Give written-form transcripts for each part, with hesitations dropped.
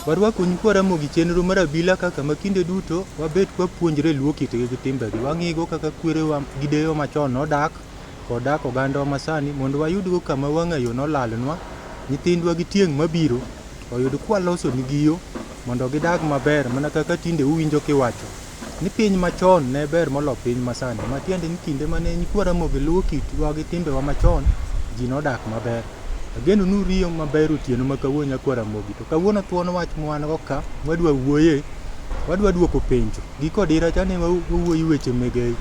Warwako nyikwa Ramogi chenro mar abila kaka ma kinde duto wabet kwapuonjre luo kitgi gi timbegi. Wang'igo kaka kwerewa gi deyewa machon nodak kod dak ogandawa masani mondo wayudgo kama wang'ayo nolalnwa, nyithindwa gi tieng' mabiro oyud kwaloso nigi yo mondo gidag maber mana kaka tinde uwinjo kiwacho ni piny machon ne ber molo piny masani. Matiende ni kinde mane nyikwa Ramogi luwo kitwa gi timbewa machon, ji nodak maber. Ageno ni uriyo maber otieno ma kawuono nyakwa Ramogi. To kawuono thuon wach mwan go ka, mwadwa wuoye, wadwa duoko penjo. Gi kodira cha ne wawuoyo weche mege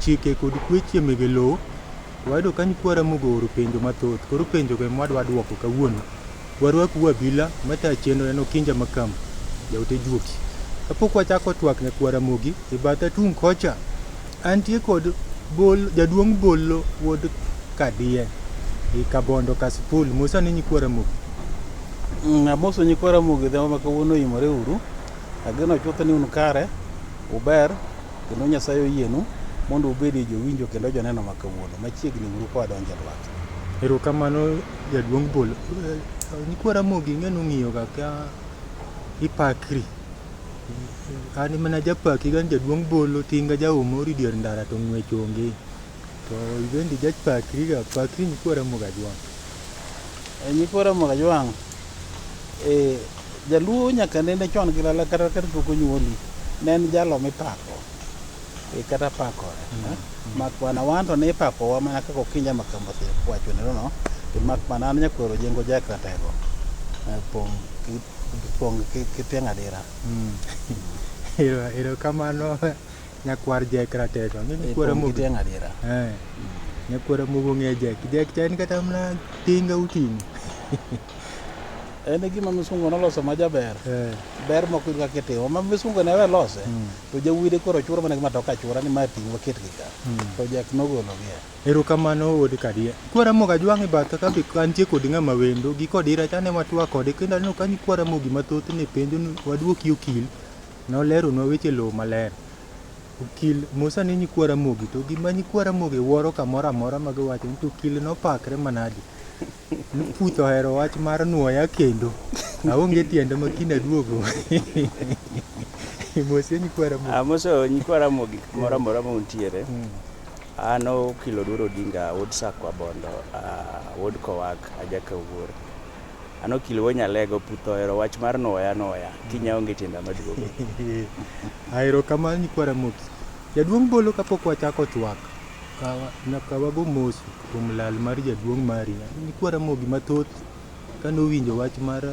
chike kod kweche mege lowo. To wayudo ka nyikwa Ramogi ooro penjo mathoth. Koro penjo go ema wadwa duoko kawuono. Warwaku abila matayo chenro en Okinja Makamu, jaote juogi. Kapok wachako twak nyakwa Ramogi, e batha tung' kocha antie kod bol, jaduong' Bolo wuod Kadie e Kabondo Kasipul. Mosa ni nyikwa Ramogi. Amoso nyikwa Ramogi dhiambo ma kawuono oimore uru. Ageno chutho ni un kare, uber, kendo Nyasaye oyienu mondo ubedie jowinjo kendo joneno ma kawuono. Machiegni uru ka wadonjo e twak. Erokamano jaduong' Bolo. Nyikwa Ramogi ing'e ni ong'iyoga ka ipakri. An mana japaki ga ni jaduong' Bolo tinga jaomori dier ndara to ng'wech onge. To ibende ijapakri ga, pakri nyikwa Ramogi Ajwang'. Nyikwa Ramogi Ajwang', jaluo nyaka nene chon gi lala kata ka pok onyuoli, ne en jalo mipako kata pakore. Mak mana wan to ne ipakowa mana kaka Okinja Makambo osewacho neno, mak mana an nyakwar Ojengo Jack Ratego. Pong' kitiang' adira. Erokamano nyakwar Jack Ratego. Ang'e nyikwa Pong' Ramogi. kitiang' adira. Nyakwar Ramogi ong'eyo Jack. Jack cha en kata mana tinga oting'o. En e gima misungu noloso ma jaber. Ber mok yud kaka itimo. Ma misungu ne we lose, to jawuoyi koro churo mana gi matoka achura ni ma ting' waket gi ka. To Jack nogolo gi. Erokamano wuod Kadie. Nyikwa Ramogi Ajwang' e batha ka be antie kod ng'ama wendo gi kodira cha ne watwak kode kendo aneno ka nyikwa Ramogi mathoth ne penjo ni waduoki okil. Noleronwa weche lowo maler. Okil mosa ni nyikwa Ramogi to gima nyikwa Ramogi wuoro kamoro amora ma giwacho ni to okil nopakre manadi. Ni puth ohero wach mar nuoya kendo. Aonge tiende ma kiny aduogo. Mosie nyikwa Ramogi. Amoso nyikwa Ramogi kumoro amora ma untiere. An Okil Oduor Odinga, wuod Sakwa Bondo, wuod Kowak, Ajaka Wuor. An okil wuo Nyalego, puth ohero wach mar nuoya nuoya, kiny aonge tienda maduogo. Erokamano nyikwa Ramogi. Jaduong' Bolo kapok wachako twak, nyaka wago mos kuom lal mar jaduong' mari. Nyikwa Ramogi mathoth kane owinjo wach mar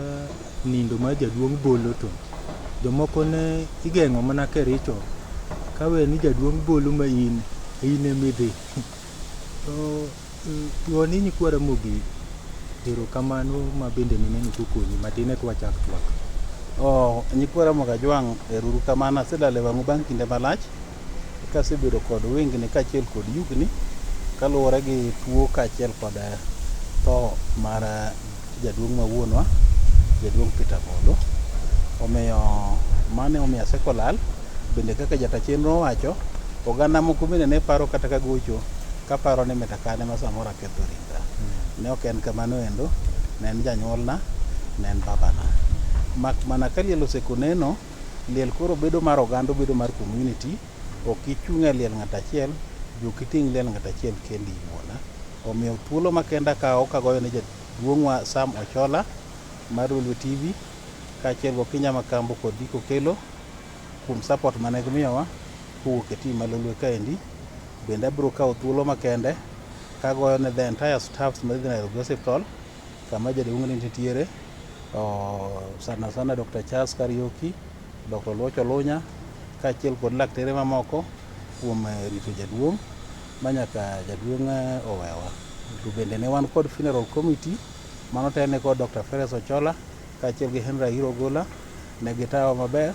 nindo mar jaduong' Bolo to jomoko ne igeng'o mana Kericho kawe ni jaduong' Bolo ma in, in emidhi. To go ni nyikwa Ramogi erokamano ma bende nineno kokonyi matin eka wachak twak. Oh, nyikwa Ramogi Ajwang' ero kamano aselal e wang'u bang' kinde malach kasebedo kod wengni kaachiel kod yugni kaluwore gi tuo kaachiel kod tho mar jaduong' ma wuonwa, jaduong' Peter Bolo. Omiyo mano emomiyo aseko lal. Bende kaka jata chenro owacho, oganda moko bende ne paro kata ka gocho kaparo ni mita kane ma samoro aketho ringra. Ne ok en kamano endo, ne en janyuolna, ne en babana. Mak mana ka liel oseko neno, liel koro bedo mar oganda, obedo mar community, ok ichung' e liel ng'ato achiel, be ok iting' liel ng'ato achiel kendi iwuon. Omiyo thuolo makende akawo kagoyo ne jaduong'wa Sam Ochola mar Lolwe TV kaachiel gi Okinja Makambo kod Dick Okello kuom support mane gimiyowa kowuok e team ma Lolwe kaendi. Bende abiro kawo thuolo makende kagoyo ne the entire staffs madhi Nairobi Hospital kama jaduong' ni nitiere, sana sana Dr. Charles Kariuki, Dr. Oluoch Olunya kaachiel kod laktere mamoko kuom rito jaduong' manyaka jaduong' owewa. To bende ne wan kod funeral committee manotelne kod Dr. Feres Ochola kaachiel gi Henry Ahiro Ogola, ne gitayowa maber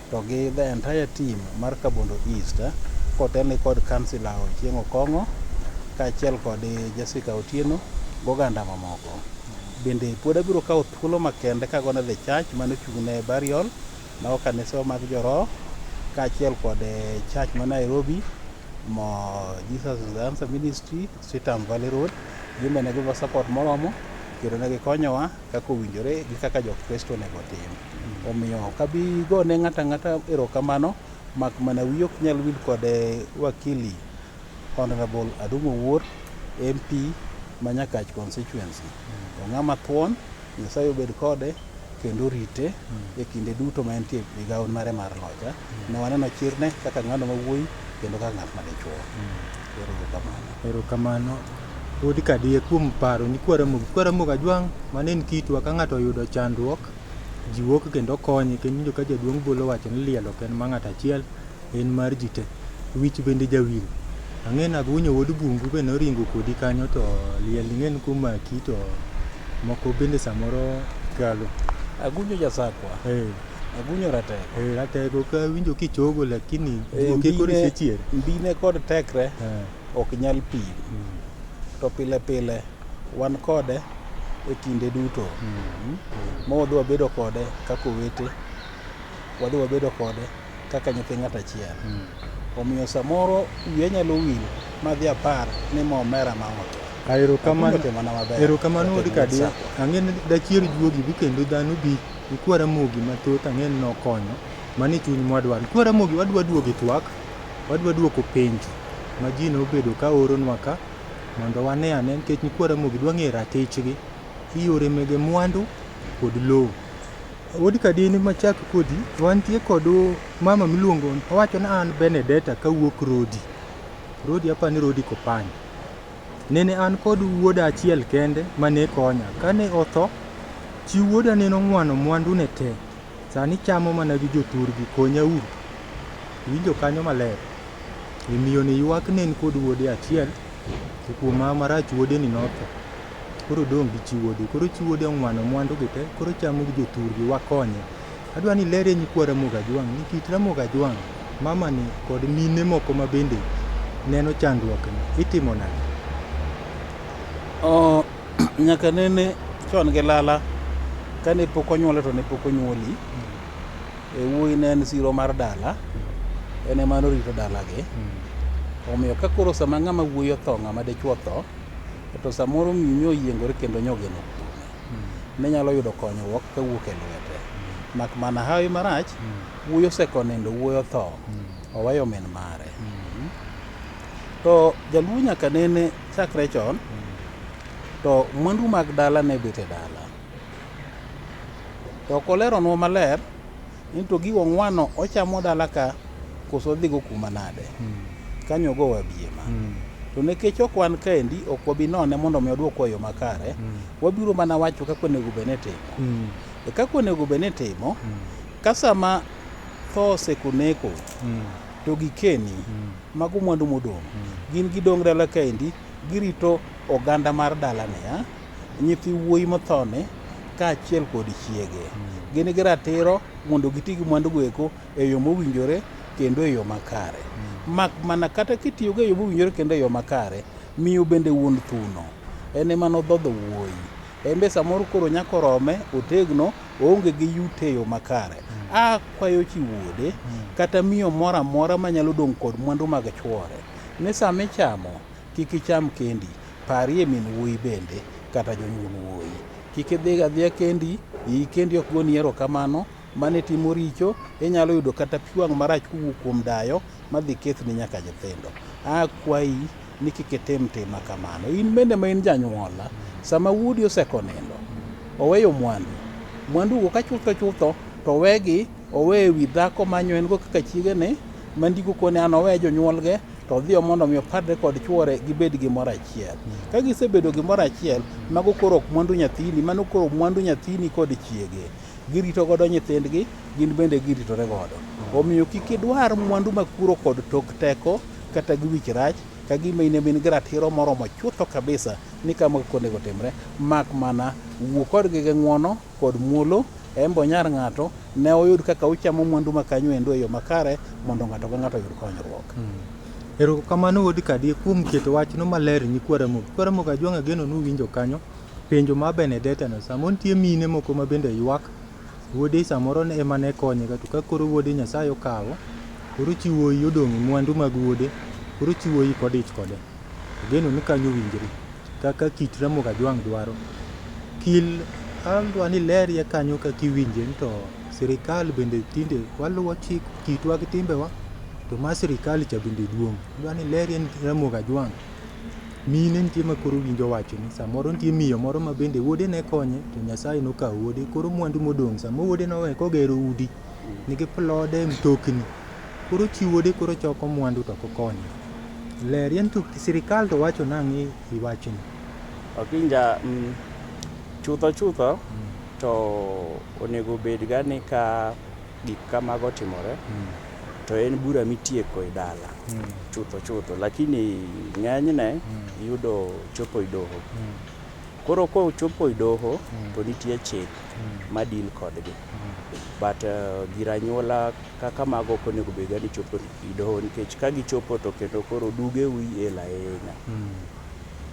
to gi the entire team mar Kabondo East kotelne kod Councillor Ochieng' Okong'o kaachiel kod Jessica Otieno goganda mamoko. Bende pod abiro kawo thuolo makende kagone the church mane ochung' ne burial mago kanisewa mag joroho kaachiel kod church ma Nairobi mo Jesus is the Answer Ministry, Switam Valley Road. Gin be ne gimiyowa support moromo. Kendo ne gikonyowa kaka owinjore gi kaka Jokristo onego otim. Omiyo ok abi gone ng'ato ang'ata erokamano mak mana wiya ok nyal wil kod wakili Honorable Adum Owuor MP ma Nyakach constituency. Ong'ama thuon, Nyasaye obed kode kendo orite e kinde duto ma entie e migawo mare mar loch. Ne waneno chirne kaka ng'ano ma wuoyi kendo kaka ng'at ma dichuo. Ero uru kamano. Erokamano wuod Kadiye kuom paro nyikwa Ramogi. Nyikwa Ramogi Ajwang' mano en kitwa ka ng'ato oyudo chandruok ji wuok kendo konye kendo iwinjo ka jaduong' Bolo owacho ni liel ok en ma ng'ato achiel en mar ji te. Wich bende jawil. Ang'e ni Agunyo wuod Bungu be noringo kodi kanyo to liel ing'e ni komaki to moko bende samoro kalo. Agunyo jasakwa. Eh. Agunyo ratego. Eh, ratego ka winjo kichogo lakini Eh, juoke koro mbine- isechier. Mbine kod tekre Eh. ok nyal pim. To pile pile wan kode e kinde duto. Ma wadhi wabedo kode kaka owete, wadhi wabedo kode kaka nyithi ng'ato achiel. Omiyo samoro wiya nyalo wil madhi apar ni ma omera ma otho. Erokamano. Agunyo otimona maber. Erokamano wuod Ratego wuod Kadiya. Sakwa. Ang'e ni dachier juogi bi kendo dhano bi nyikwa Ramogi mathoth ang'e ni nokonyo. Mano e chuny mwadwaro. Nyikwa Ramogi wadwa duogo e twak, wadwa duoko penjo ma ji nobedo ka oronwa ka mondo wane ane nikech nyikwa Ramogi dwa ng'eyo ratichgi gi yore mege mwandu kod lowo. Wuod Kadini machak kodi, wantie kod mama miluongo, owacho ni an Benedetta kawuok Rodi. Rodi apani Rodi Kopany. Nene an kod wuoda achiel kende mane konya. Kane otho, chi wuoda nene ong'wano mwandu ne te. Sani chamo mana gi jothurgi, konya uru. Iwinjo kanyo maler. E miyo ni ywak ne en kod wuode achiel, to kuom ma marach wuode ni notho. Koro odong' gi chi wuode. Koro chi wuode ong'wano mwandu gi te, koro chamo gi jothurgi, wakonye. Adwa ni ilerie nyikwa Ramogi Ajwang' ni kit Ramogi Ajwang', mama ni kod mine moko ma bende neno chandruok ni, itimo nade? Oh, nyaka nene chon gi lala kane pok onyuole to ne pok onyuoli. E wuoyi ne en siro mar dala, en ema norito dalagi. Omiyo ka koro sama ng'ama wuoyi otho, ng'ama dichuo otho, to samoro miyo nyo oyiengore kendo nyogeno kuome. Ne nyalo yudo konyruok kawuok e lwete. Mak mana hawi marach, wuoyi osekonindo, wuoyi otho, oweyo min mare. To jaluo nyaka nene chakre chon, to mwandu mag dala ne bet e dala. To ok oleronwa maler ni to gigo ng'wano ochamo dala ka koso odhigo kuma nade. Kanyo go wabiema. To nikech ok wan kaendi, ok wabi none mondo mi oduokwa e yo makare, wabiro mana wacho kaka onego bed ni itimo. E kaka onego bed ni itimo, ka sama tho osekoneko, to gikeni, mago mwandu modong', gin gidong' dala kaendi, girito oganda mar dalani, nyithi wuoyi mothoni kaachiel kod chiege. Gin gi ratiro mondo giti gi mwandu go eko e yo mowinjore kendo e yo makare. Mak mana kata kitiyogo e yo mowinjore kendo e yo makare, miyo bende wuon thuno en ema nodhodho wuoyi. En be samoro koro nyaka orome, otegno, oonge gi yuto e yo makare. Akwayo chi wuode kata miyo moro amora manyalo dong' kod mwandu mag chuore ni sama ichamo kik icham kendi, parie min wuoyi bende kata jonyuol wuoyi. Kik idhi adhiya kendi, iyi kendi ok goni erokamano, mano itimo richo, inyalo yudo kata pi wang' marach kowuok kuom dayo madhi kethni nyaka nyithindo. Akwayi ni kik itim tim ma kamano. In bende ma in janyuola, sama wuodi osekonindo, oweyo mwandu, mwandugo ka chutho chutho to owegi, owe e wi dhako manyo en go kaka chiegene, ma ndiko koni an owe jonyuolge to odhi mondo mi opadre kod chuore gibed gimoro achiel. Ka gisebedo gimoro achiel, mago koro ok mwandu nyathini, mano koro mwandu nyathini kod chiege. Girito godo nyithindgi, gin bende giritore godo. Omiyo kik idwar mwandu makuro kod tok teko kata gi wich rach ka gima in ema in gi ratiro moromo chutho kabisa ni kama kaka onego timre, mak mana wuo kodgi gi ng'uono kod muolo, en be onyar ng'ato, ne oyud kaka uchamo mwandu ma kanyo endo e yo makare mondo ng'ato ka ng'ato oyud konyruok. Erokamano wuod Kadier kuom keto wachno maler nyikwa Ramogi. Nyikwa Ramogi Ajwang' ageno ni uwinjo kanyo penjo ma Benedetta no. Samoro nitie mine moko ma bende ywak, wuode samoro ema ne konye to ka koro wuode Nyasaye okawo, koro chi wuoyi odong' e mwandu mag wuode, koro chi wuoyi kodich kode. Ageno ni kanyo owinjre kaka kit Ramogi Ajwang' dwaro. Okil adwa ni ilerie kanyo kaka iwinje ni to sirikal bende tinde waluwo chik kitwa gi timbewa to mar sirikal cha bende duong'. Adwa ni ilerie ni Ramogi Ajwang' mine nitie ma koro winjo wachni samoro nitie miyo moro ma bende wuode ne konye to Nyasaye nokawo wuode koro mwandu modong' sama wuode nowe kogero udi nigi plode mtokni koro chi wuode koro choko mwandu to ok okonye. Lerie ni to sirikal to wacho nang'o e wachni? Okinja chutho chutho to onego bed ga ni ka gik kamago otimore to en bura mitieko e dala chutho chutho, lakini ng'enyne iyudo chopo e doho. Koro kochopo e doho to nitie chik ma deal kodgi. But gir anyuola kaka mago ok onego bed ga ni chopo e doho nikech ka gichopo to kendo koro duge wi el ahinya.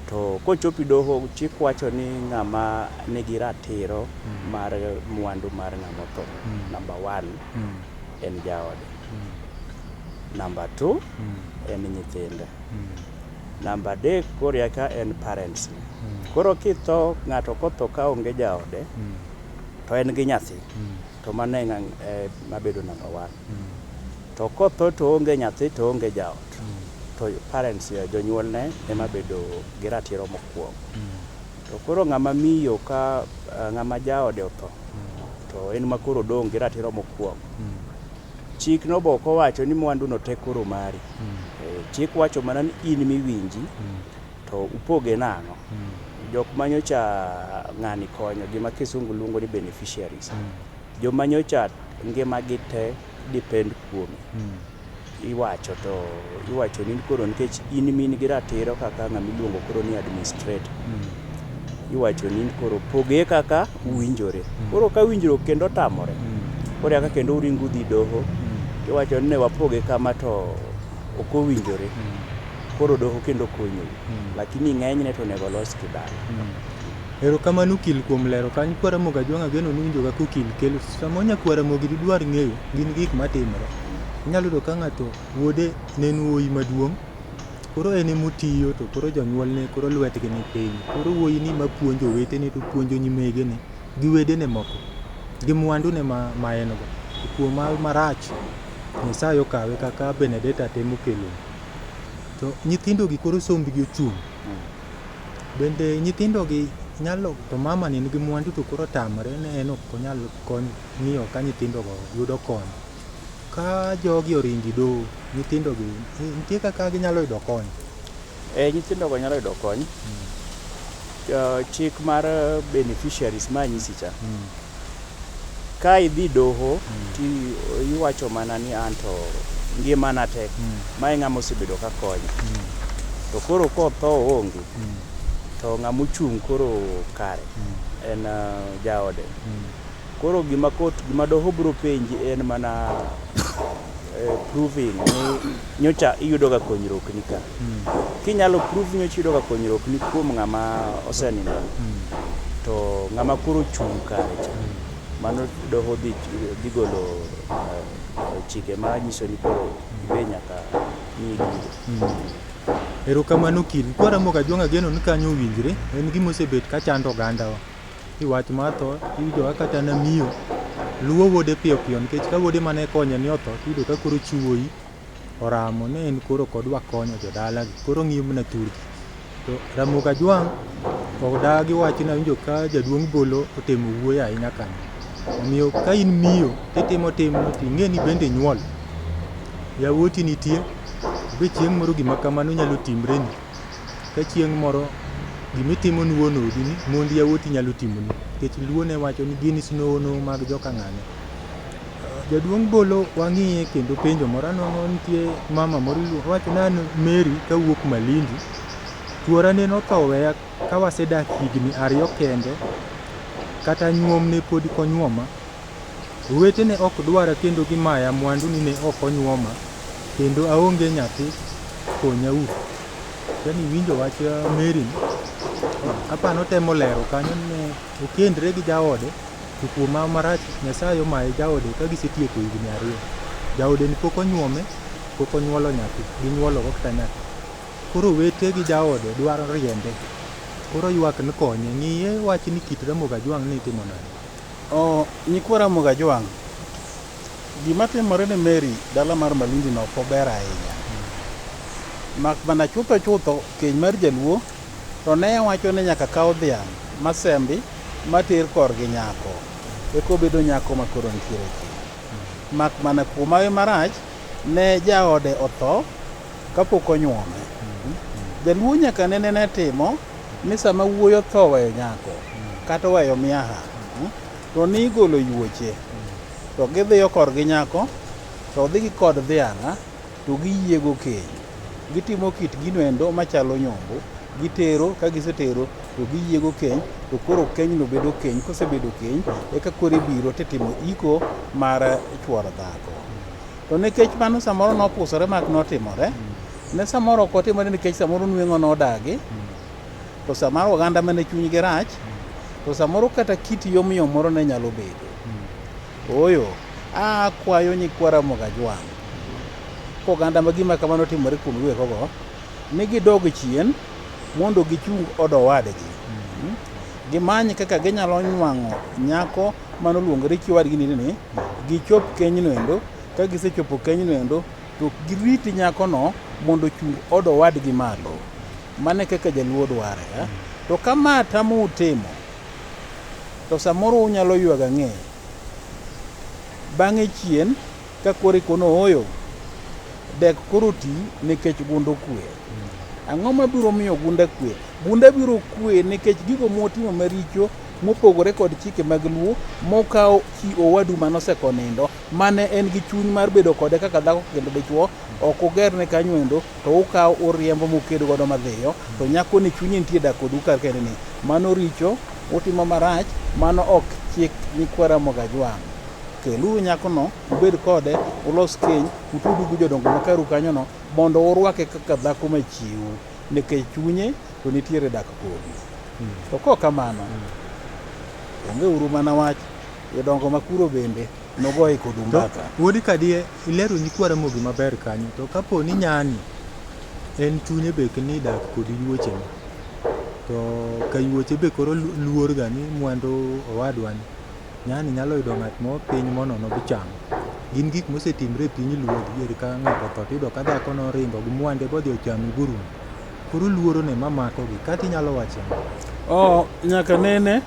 To kochopo e doho chik wacho ni ng'ama nigi ratiro mar mwandu mar ng'ama otho number 1 en jaode. Number 2 en nyithinde. Number 3 koro eka en parents ne. Koro kitho ng'ato kotho ka onge jaode to en gi nyathi to mano e mabedo number 1. To kotho to onge nyathi to onge jaot to parents jonyuolne ema bedo gi ratiro mokwongo. To koro ng'ama miyo ka ng'ama jaode otho to en ma koro odong' gi ratiro mokwongo. Chik no be ok owacho ni mwandu no te koro mari. Chik wacho mana ni in miwinji to upoge nang'o. Jok manyocha ng'ani konyo gima kisungu luongo ni beneficiaries. Joma nyocha ngimagi te depend kuome. Iwacho to iwacho ni koro nikech in min gi ratiro kaka ng'ama iluongo koro ni administrator. Iwacho ni koro poge kaka uwinjore. Koro ka winjruok kendo otamore, koro eka kendo uringo udhi doho, iwacho ni ne wapoge kama to ok owinjore. Koro doho kendo konyou. Lakini ng'enyne to onego olos kidala. Erokamano okil kuom lero kanyo. Nyikwa Ramogi Ajwang' ageno ni uwinjo kaka okil kelo. Sama nyakwa Ramogi didwar ng'eyo gin gik matimore. Inyalo yudo ka ng'ato wuode ne en wuoyi maduong' koro en emotiyo to koro jonyuolne koro lwetgi ni piny. Koro wuoyi ni mapuonjo owetene to puonjo nyimegene gi wedene moko gi mwandune ma en go. To kuom marach Nyasaye okawe kaka Benedetta temo kelo. To nyithindogi koro sombgi ochung'. Bende nyithindogi nyalo to mama ni nigi mwandu to koro otamore ni en ok onyal kony ng'iyo ka nyithindogo yudo kony. Ka jogi oringo e doho, nyithindogi nitie kaka ginyalo yudo kony? Nyithindogo nyalo yudo kony. Chik mar beneficiaries ma anyisi cha. Ka idhi doho ti iwacho mana ni anto ngimana te mae ng'ama osebedo ka konya. To koro kotho oonge to ng'ama ochung' koro kare en jaode. Koro gima kot gima doho biro penji en mana proving ni nyocha iyudo ga konyruok ni ka. Kinyalo prove nyocha iyudo ga konyruok ni kuom ng'ama osenindo to ng'ama koro ochung' kare cha mano doho dhi golo chike manyiso ni koro ibe nyaka miyi gigo. Erokamano okil. Nyikwa Ramogi Ajwang' ageno ni kanyo owinjre. En gima osebet ka chando ogandawa. Iwach mar tho, iyudo ka kata na miyo luwo wuode piyo piyo nikech ka wuode mane konye ni otho tiyudo ka koro chi wuoyi oramo ni en koro ok odwa konyo jodalagi koro ong'iyo mana thurgi. To Ramogi Ajwang' odagi wachno awinjo ka jaduong' Bolo otemo wuoyo ahinya kanyo. Omiyo ka in miyo titimo timno ting'e ni bende inyuol. Yawuoti nitie be chieng' moro gima kamano nyalo timreni. Ka chieng' moro gimitimo ni wuon odi ni mond yawuoti nyalo timoni. Nikech luo ne wacho ni gin snono mag joka ng'ane. Jaduong' Bolo wang'iye kendo penjo moro anwang'o nitie mama moro owacho ni an Mary kawuok Malindi. Chuora ne notho oweya ka wasedak higni 2 kende kata nyuom ne pod konyuoma. Owetene ok dwara kendo gimaya mwandu ni ne ok onyuoma kendo aonge nyathi konyauru. Yani iwinjo wach Mary ni apani otemo lero kanyo ni okendre gi jaode to kuom marach Nyasaye omaye jaode ka gisetieko higni 2. Jaode ni pok onyuome, pok onyuolo nyathi, ginyuolo go kata nyathi. Koro owete gi jaode dwaro riembe. Koro ywak ni konye, ng'iye wach ni kit Ramogi Ajwang' ni itimo nade? O, nyikwa Ramogi Ajwang', gima timore ne Mary dala mar Malindi no ok ober ahinya. Mak mana chutho chutho keny mar jaluo to ne wacho ni nyaka kaw dhiang' masembi mater korgi nyako eka obedo nyako ma koro nitiere e keny. Mak mana kuom hawi marach ne jaode otho kapok onyuome. Jaluo nyaka nene ne timo ni sama wuoyi otho oweyo nyako kata oweyo miaha to nigolo yuoche to gidhiyo korgi nyako to dhi gi kod dhiang' to giyiego keny. Gitimo kit gino endo machalo nyombo, gitero, ka gisetero to giyiego keny to koro kenyno bedo keny. Kosebedo keny eka koro ibiro titimo iko mar chuor dhako. To nikech mano samoro nopusore mak notimore, ne samoro ok otimore nikech samoro nweng'o nodagi, to samoro oganda mane chunygi rach, to samoro kata kit yomyom moro ne nyalo bedo. Ooyo, akwayo nyikwa Ramogi Ajwang' koganda ma gima kamano otimore kuom giwekogo, ni gidog chien mondo gichung od owadgi. Gimany kaka ginyalo nwang'o nyako manoluongore chi owadgi ni, gichop kenyno endo, ka gisechopo kenyno endo to girit nyakono mondo ochung od owadgi malo. Mano e kaka jaluo dware. To ka ma tamou timo, to samoro unyalo ywago ang'e. Bang'e chien ka koro ikono ooyo, dek koro ti nikech gunda okwe. Ang'o mabiro miyo gunda kwe? Gunda biro kwe nikech gigo motimo maricho mopogore kod chike mag luo mokawo chi owadu manoseko nindo mane en gi chuny mar bedo kode kaka dhako kendo dichuo ok ugerne kanyo endo to ukawo uriembo muked godo madhiyo to nyako ni chunye nitie dak kodu kar kende ni mano richo utimo marach mano ok chik nyikwa Ramogi Ajwang'. Keluru nyakono ubed kode ulos keny utudu gi jodongo makaru kanyono mondo urwake kaka dhako machiu nikech chunye to nitiere dak kodu. To kok kamano, onge uru mana wach jodongo makuro bende nogoye kodu mbaka. Wuod Kadie, ilero nyikwa Ramogi maber kanyo, to kapo ni nyani en chunye be ni dak kod yuochene, to ka yuoche be koro luor ga ni mwandu owadwa ni, nyani nyalo yudo ng'at mo piny monono bichamo. Gin gik mosetimre e piny Luo adier ka ng'ato otho tiyudo ka dhako noringo gi mwande bodhi ochamo borumo. Koro luoro ne mamakogi, kata inyalo wacho ang'o? Oh, nyaka nene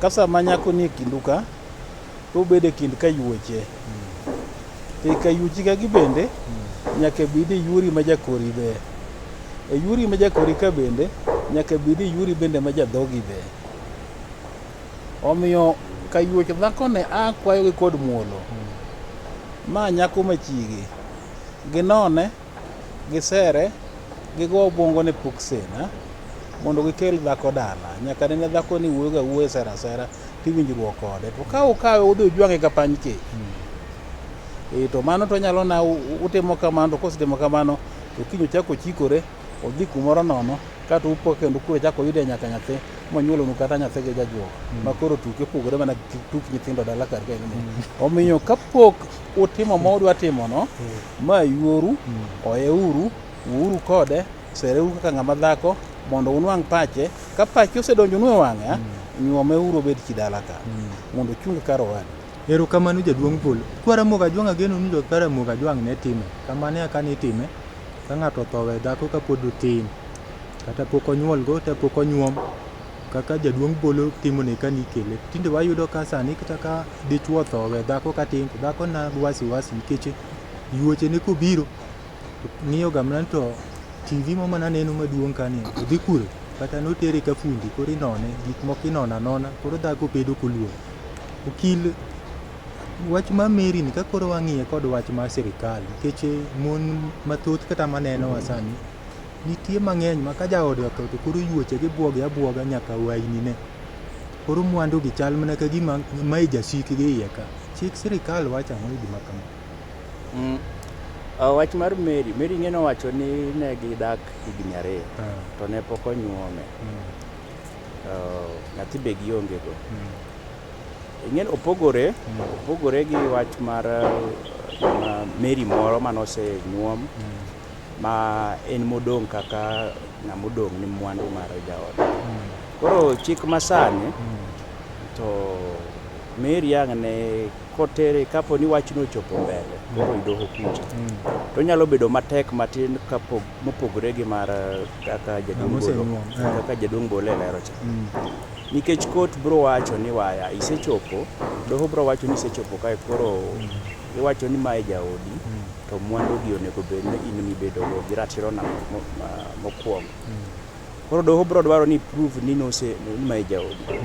ka sama nyako nie kindu ka to obedo e kind kayuoche. To e kayuochi ka gi bende nyaka bed e yuori ma jakori be. E yuori ma jakori ka bende nyaka bed e yuori bende ma jadhogi be. Omiyo kayuoch dhako ne akwayogi kod muolo. Ma nyako machigi. Ginone, gisere, gigo obwongo ne pok sena mondo gikel dhako dala. Nyaka nene dhako ni wuoyo ga wuoyo sera asera tiwinjruok kode. To ka ukawe udhi ujwang'e ka pany kech. To mano to nyalo na utimo kamano to kosetimo kamano to kiny ochako ochikore odhi kumoro nono kato upo kendo kuro chako oyude nyaka nyathi monyuolonu kata nyathi gi jajuok ma koro tuke opogore mana gi tuk nyithindo dala kar kae ni. Omiyo kapok utimo ma udwa timono, ma yuoru, oyeuru, wuouru kode, sereuru kaka ng'ama dhako mondo unwang' pache. Ka pache osedonjonu e wang'e, nyuomeuru obed chi dala ka mondo ochung kar owadu. Erokamano jaduong' Polo. Kwa Ramogi Ajwang' ageno ni jo Ramogi Ajwang' ne time. Kamano e kaka nitime ka ng'ato otho owe dhako kapod otin. Kata pok onyuol go kata pok onyuom kaka jaduong' Polo timone ka nikele. Tinde wayudo ka sani kata ka dichuo otho owe dhako katin to dhako na gi wasiwasi nikech yuoche ne kobiro to ng'iyo ga mana ni to TV mo mana neno maduong' kani odhi kure kata notere ka fundi koro inone gik moko inono anona koro dhako bedo koluor. Okil wach mar Mary ni ka koro wang'iye kod wach mar sirikal nikech mon mathoth kata manenowa sani nitie mang'eny ma ka jaode otho to koro yuoche gi buoge abuoga nyaka waini ne. Koro mwandu gi chal mana ka gima mae jasikgi iye ka. Chik sirikal wacho ang'o e gima kama? Wach mar Mary, Mary ing'e nowacho ni ne gidak higni 2 to ne pok onyuome. Nyathi be gionge go. Ing'e opogore, opogore gi wach mar Mary moro manosenyuom Ma en modong' kaka ng'ama odong' ni mwandu mar jaode. Koro chik masani to Mary ang' ne kotere kapo ni wachno ochopo mbele koro idoho kucha to onyalo bedo matek matin kapo mopogore gi mar kaka jaduong' Bolo kaka jaduong' Bolo e lero cha. Nikech court bro wacho ni waya isechopo, doho bro wacho ni isechopo kae koro iwacho ni mae jaodi to mwandu gi onego bed ni in mibedo go gi ratiro na mokwongo. Koro doho bro dwaro ni prove ni nose ni mae jaodi.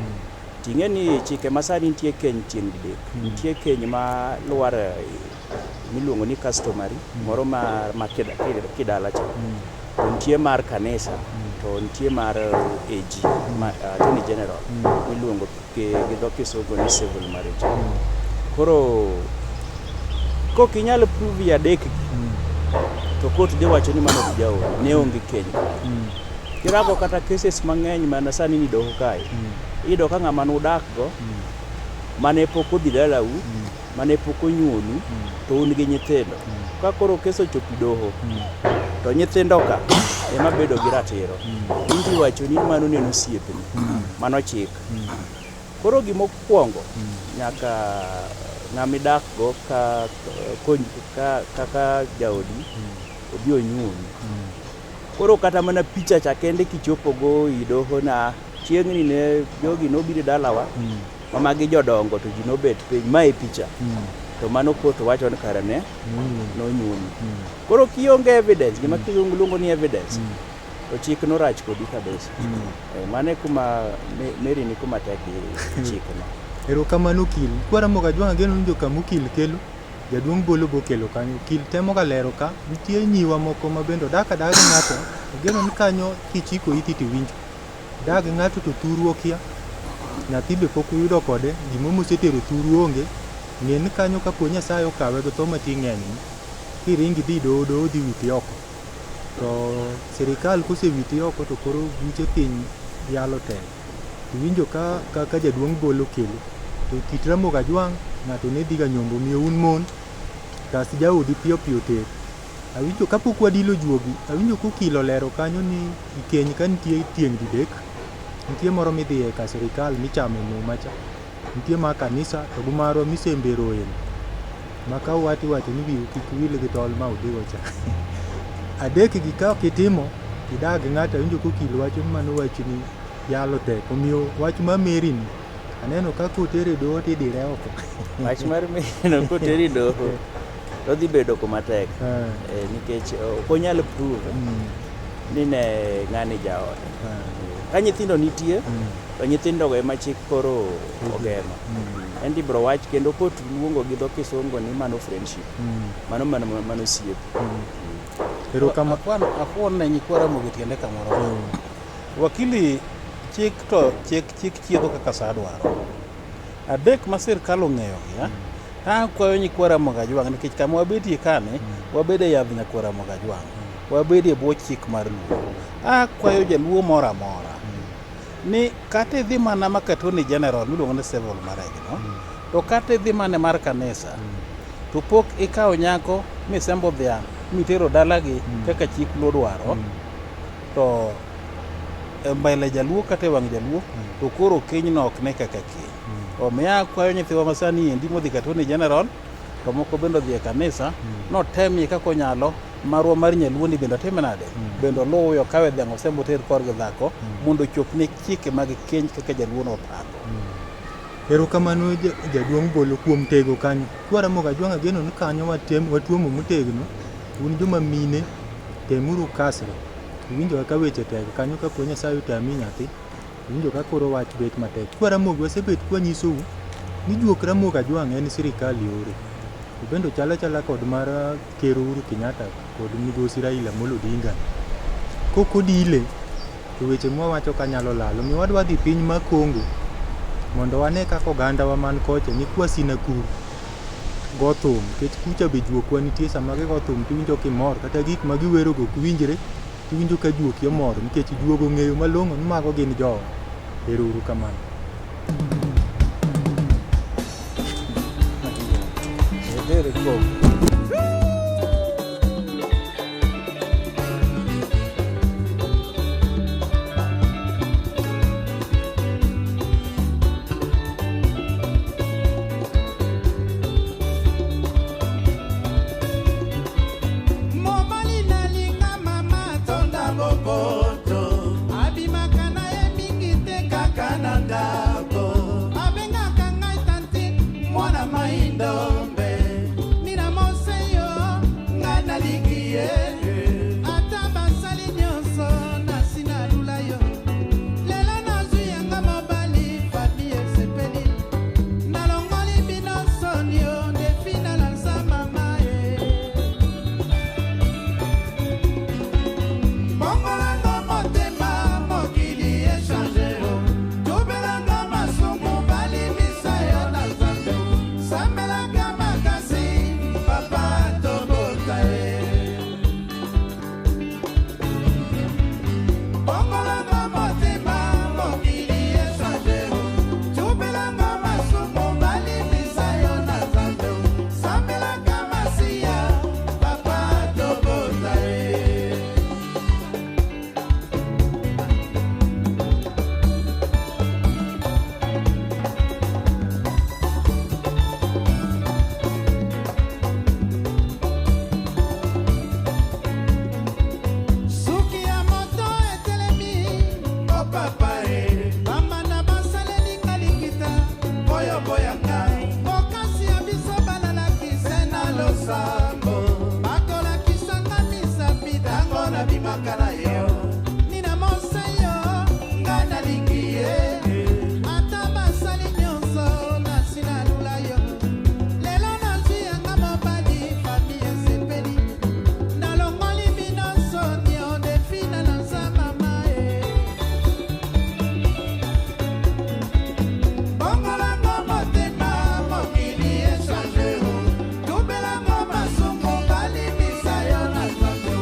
Ting'e ni chike masani nitie keny tieng' didek. Nitie keny ma lwar miluongo ni customary moro ma kidala cha. To nitie mar kanisa to nitie mar AG ma Attorney General miluongo gi dho kisungu ni civil marriage. Koro kok inyal prove adek gi to court dhi wacho ni mano ok jaodi ne onge keny. Kirago kata cases mang'eny mana sani ni doho kae. Iyudo ka ng'ama nudak go mane pok odhi dalau mane pok onyuolu to un gi nyithindo. Ka koro kes ochopo e doho to nyithindo ka ema bedo gi ratiro. In to iwacho ni mano ne en osiepni. Mano chik. Koro gimokwongo nyaka ng'ama idak go ka, ka, kaka jaodi obi onyuomi. Koro kata mana picha cha kende kichopo go i doho na chieng'ni ne jogi nobiro e dalawa ma magi jodongo to ji nobet piny mae picha to mano court wacho ni kare ne nonyuomi. Koro kionge evidence gima kizungu luongo ni evidence to chik norach kodi kabisa. Mano e kuma Mary ni kuma tek gi chik no. Erokamano okil. Kwa Ramogi Ajwang' ageno ni joka okil kelo, jaduong' Bolo bokelo kanyo. Okil temo ga lero ka nitie nyiwa moko ma bende odak adaka gi ng'ato, ageno ni kanyo kichiko iti tiwinjo. Dak gi ng'ato to thuru okia, nyathi be pok uyudo kode, gimo mosetero thuru onge. Ng'e ni kanyo kapo Nyasaye okawe gi tho matie ng'eny ni, kiringi idhi doho, doho dhi witi oko. To sirikal kosewiti oko to koro buche piny yalo tek. Iwinjo ka kaka jaduong' Bolo kelo. To kit Ramogi Ajwang' ng'ato ne dhiga nyombo omiyo un mon kas jaodi piyo piyo ter. Awinjo kapok wadilo juogi, awinjo kokil olero kanyo ni keny ka nitie tieng' didek, nitie moro midhiye ka sirikal michame muma cha, nitie mar kanisa to gi marwa misembe royeno. Ma ka uwacho iwacho ni wiu kik wil gi tol ma udhigo cha. Adek gi ka ok itimo, idag gi ng'ato awinjo kokil wacho ni mano wachni yalo tek. Omiyo wach ma Mary ni aneno ka kotere e doho tidire oko. Wach mar Mary no koteri e doho to odhi bedo kuma tek. Nikech ok onyal prove ni ne ng'ani jaode. Ka nyithindo nitie to nyithindo go ema chik koro ogeng'o. En to ibiro wach kendo court luongo gi dho kisungu ni mano friendship. Mano mano mano osiep. Erokamano. Afuon ne nyikwa Ramogi tiende kamoro. Wakili chik to chik chik chiedho kaka sa dwaro. Adek ma sirkal ong'eyo gi, akwayo nyikwa Ramogi Ajwang' nikech kama wabetie kani, wabedo e yadh nyakwar Ramogi Ajwang'. Wabedo e bwo chik mar Luo. Akwayo jaluo moro amora ni kata idhi mana ma Attorney General miluongo ni civil marriage no, to kata idhi mana mar kanisa, to pok ikawo nyako misembo dhiang' mitero dalagi kaka chik Luo dwaro, to e mbele jaluo kata e wang' jaluo to koro kenyno ok ne kaka keny. Omiyo akwayo nyithiwa masani endi modhi ka Attorney General to moko bende odhi e kanisa notemie kaka onyalo marwa mar nyaluo ni bende otime nade bende oluwe okawe dhiang' osembo oter korgi dhako mondo ochop ne chike mag keny kaka jaluo nopango. Erokamano jaduong' Bolo kuom tego kanyo. Kwa Ramogi Ajwang' ageno ni kanyo watuomo motegno. Un joma mine temuru kasre. Iwinjo kaka weche tek kanyo kapo Nyasaye otami nyathi. Iwinjo ka koro wach bet matek. Kwa Ramogi wasebet kwanyisou ni juok Ramogi Ajwang' en sirikal yore. To bende ochal achala kod mar Ker Uhuru Kenyatta kod migosi Raila Amolo Odinga. Kok odile to weche mwawacho ka nyalo lal. Omiyo wadwa dhi piny mar Congo mondo wane kaka ogandawa man kocha nyikwa Sinakuru go thum nikech kucha be juokwa nitie sama gigo thum tiwinjo kimor kata gik ma giwerogo ok winjre tiwinjo ka juoki omor nikech juogo ong'eyo malong'o ni mago gin jowa. Ero uru kamano. Ere Congo. Nabimaka na yo Nina Moseyo, ngai nalingi ye. Ata basali nyonso, nasi nalula yo. Lelo nazwi yanga mobali, famille esepeli. Nalongoli bino soni, ondefina naza mama e. Bongolango motema, mokili echange o. Tubelango masumu, balimisa yo na nzoto.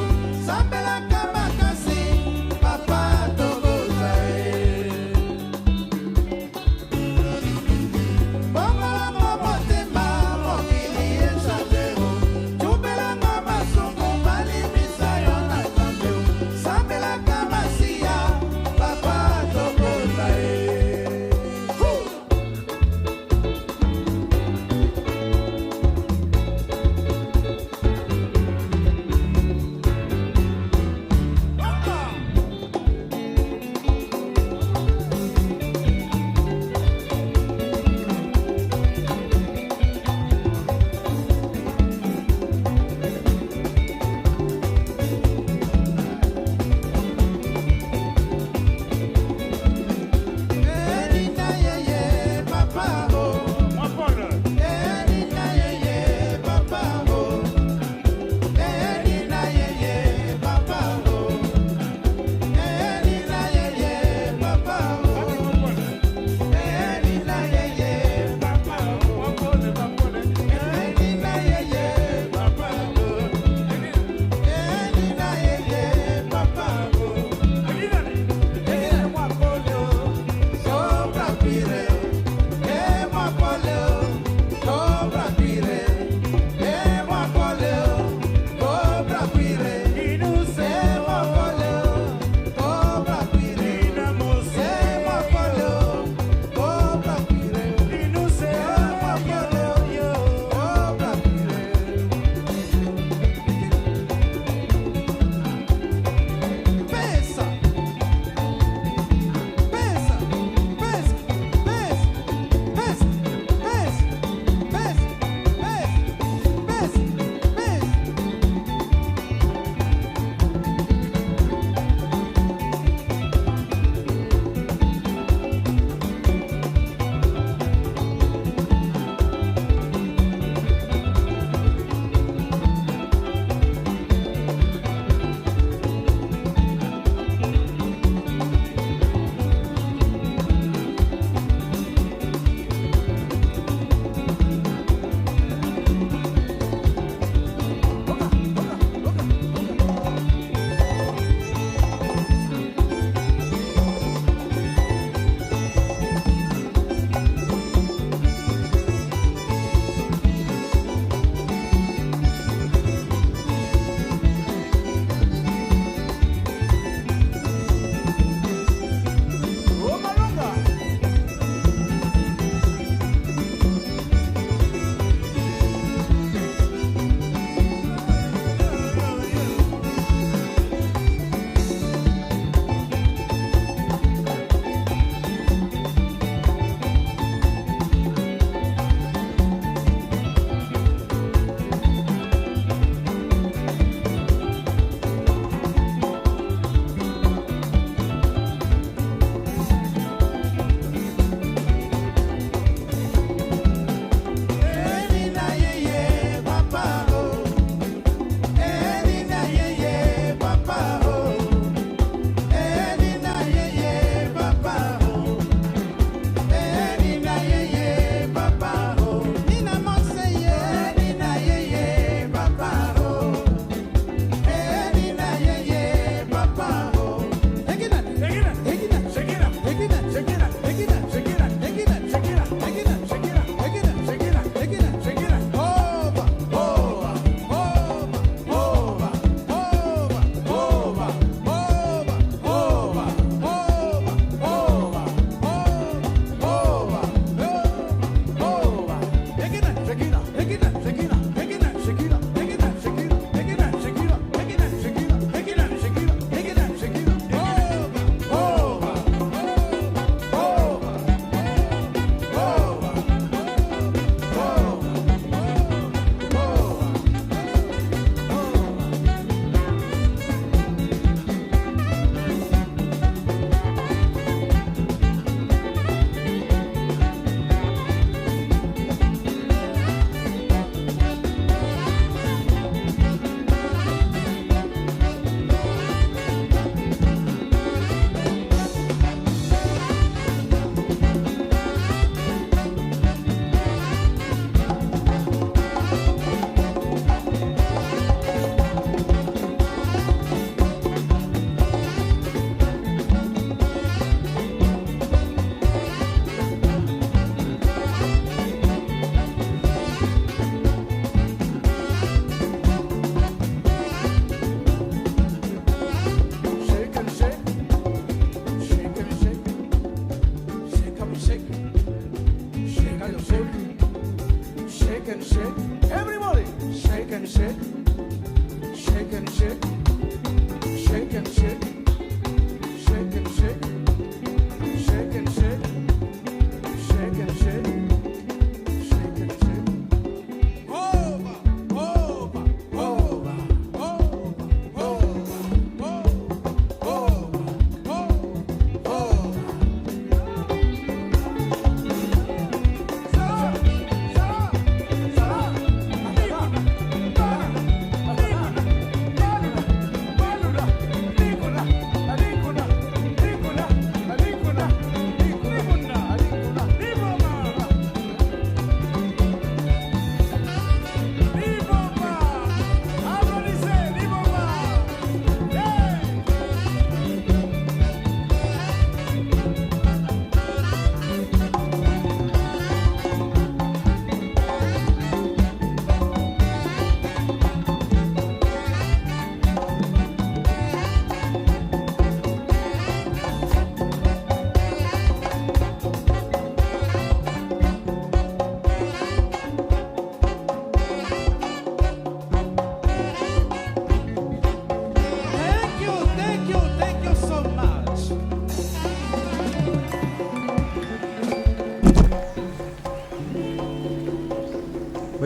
Sambelaka.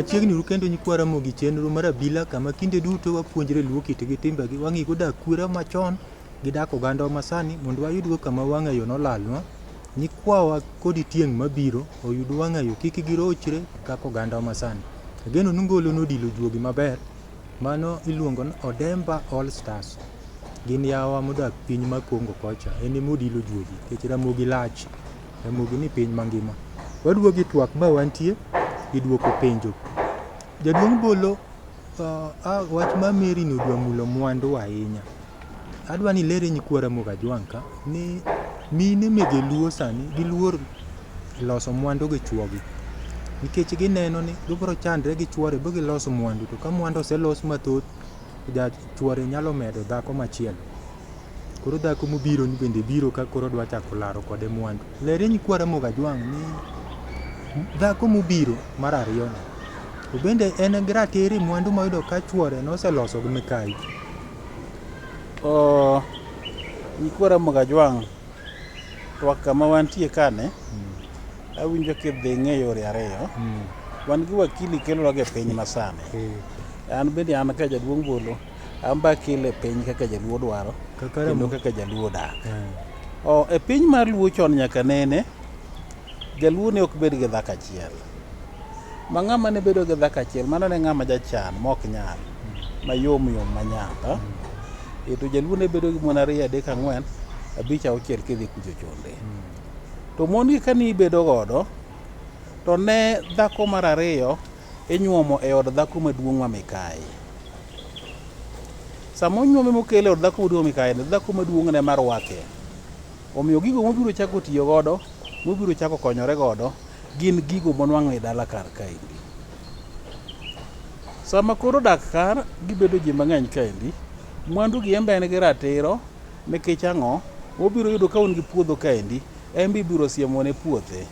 Machiegni uru kendo nyikwa Ramogi chenro mar abila kama kinde duto wapuonjre luo kitgi timbegi wang'igo dak kwere machon gi dak ogandawa masani mondo wayudgo kama wang'ayo nolalnwa. Nyikwawa kod tieng' mabiro oyud wang'ayo kik girochre kaka ogandawa masani. Ageno ni ngolo nodilo juogi maber. Mano iluongo ni Odemba All Stars. Gin yawa modak piny ma Congo kocha. En ema odilo juogi nikech Ramogi lach. Ramogi ni piny mangima. Waduogo e twak ma wantie gi duoko penjo. Jaduong' Bolo, wach ma Mary ni odwa mulo mwandu ahinya. Adwa ni ilere nyikwa Ramogi Ajwang' ka ni mine mege Luo sani giluor loso mwandu gi chuogi. Nikech gineno ni gibiro chandre gi chuore bi gilos mwandu to ka mwandu oselos mathoth, chuore nyalo medo dhako machielo. Koro dhako mobiro ni bende biro ka koro dwa chako laro kode mwandu. Lere nyikwa Ramogi Ajwang' ni dhako mobiro mar ariyo ni to bende en gi ratiro e mwandu moyudo ka chuore noseloso gi mikayi. Nyikwa Ramogi Ajwang' twak kama wantie kani awinjo kidhi ng'e yore ariyo. Wan gi wakili kelonwa e piny masani. An bende an ka jaduong' Bolo, an be akele e piny kaka jaluo dwaro kendo kaka jaluo odak. E piny mar luo chon nyaka nene, jaluo ne ok bed gi dhako achiel. Ma ng'ama ne bedo gi dhako achiel, mano ne ng'ama jachan mok nyal, mayom yom manyap. To jaluo ne bedo gi mon ariyo, adek, ang'wen, abich, auchiel kidhi kucho chonde. To mon gi kane ibedo godo, to ne dhako mar ariyo inyuomo e od dhako maduong' ma mikayi. Sama onyuome mokele e od dhako maduong' ma mikayi, dhako maduong' ne marwake. Omiyo gigo mobiro chako tiyo godo, mobiro chako konyore godo, gin gigo monwang'o e dala kar kaendi. Sama koro dak kar, gibedo ji mang'eny kaendi, mwandu gi en be en gi ratiro, nikech ang'o? Obiro yudo ka un gi puodho kaendi, en be ibiro siemone puothe.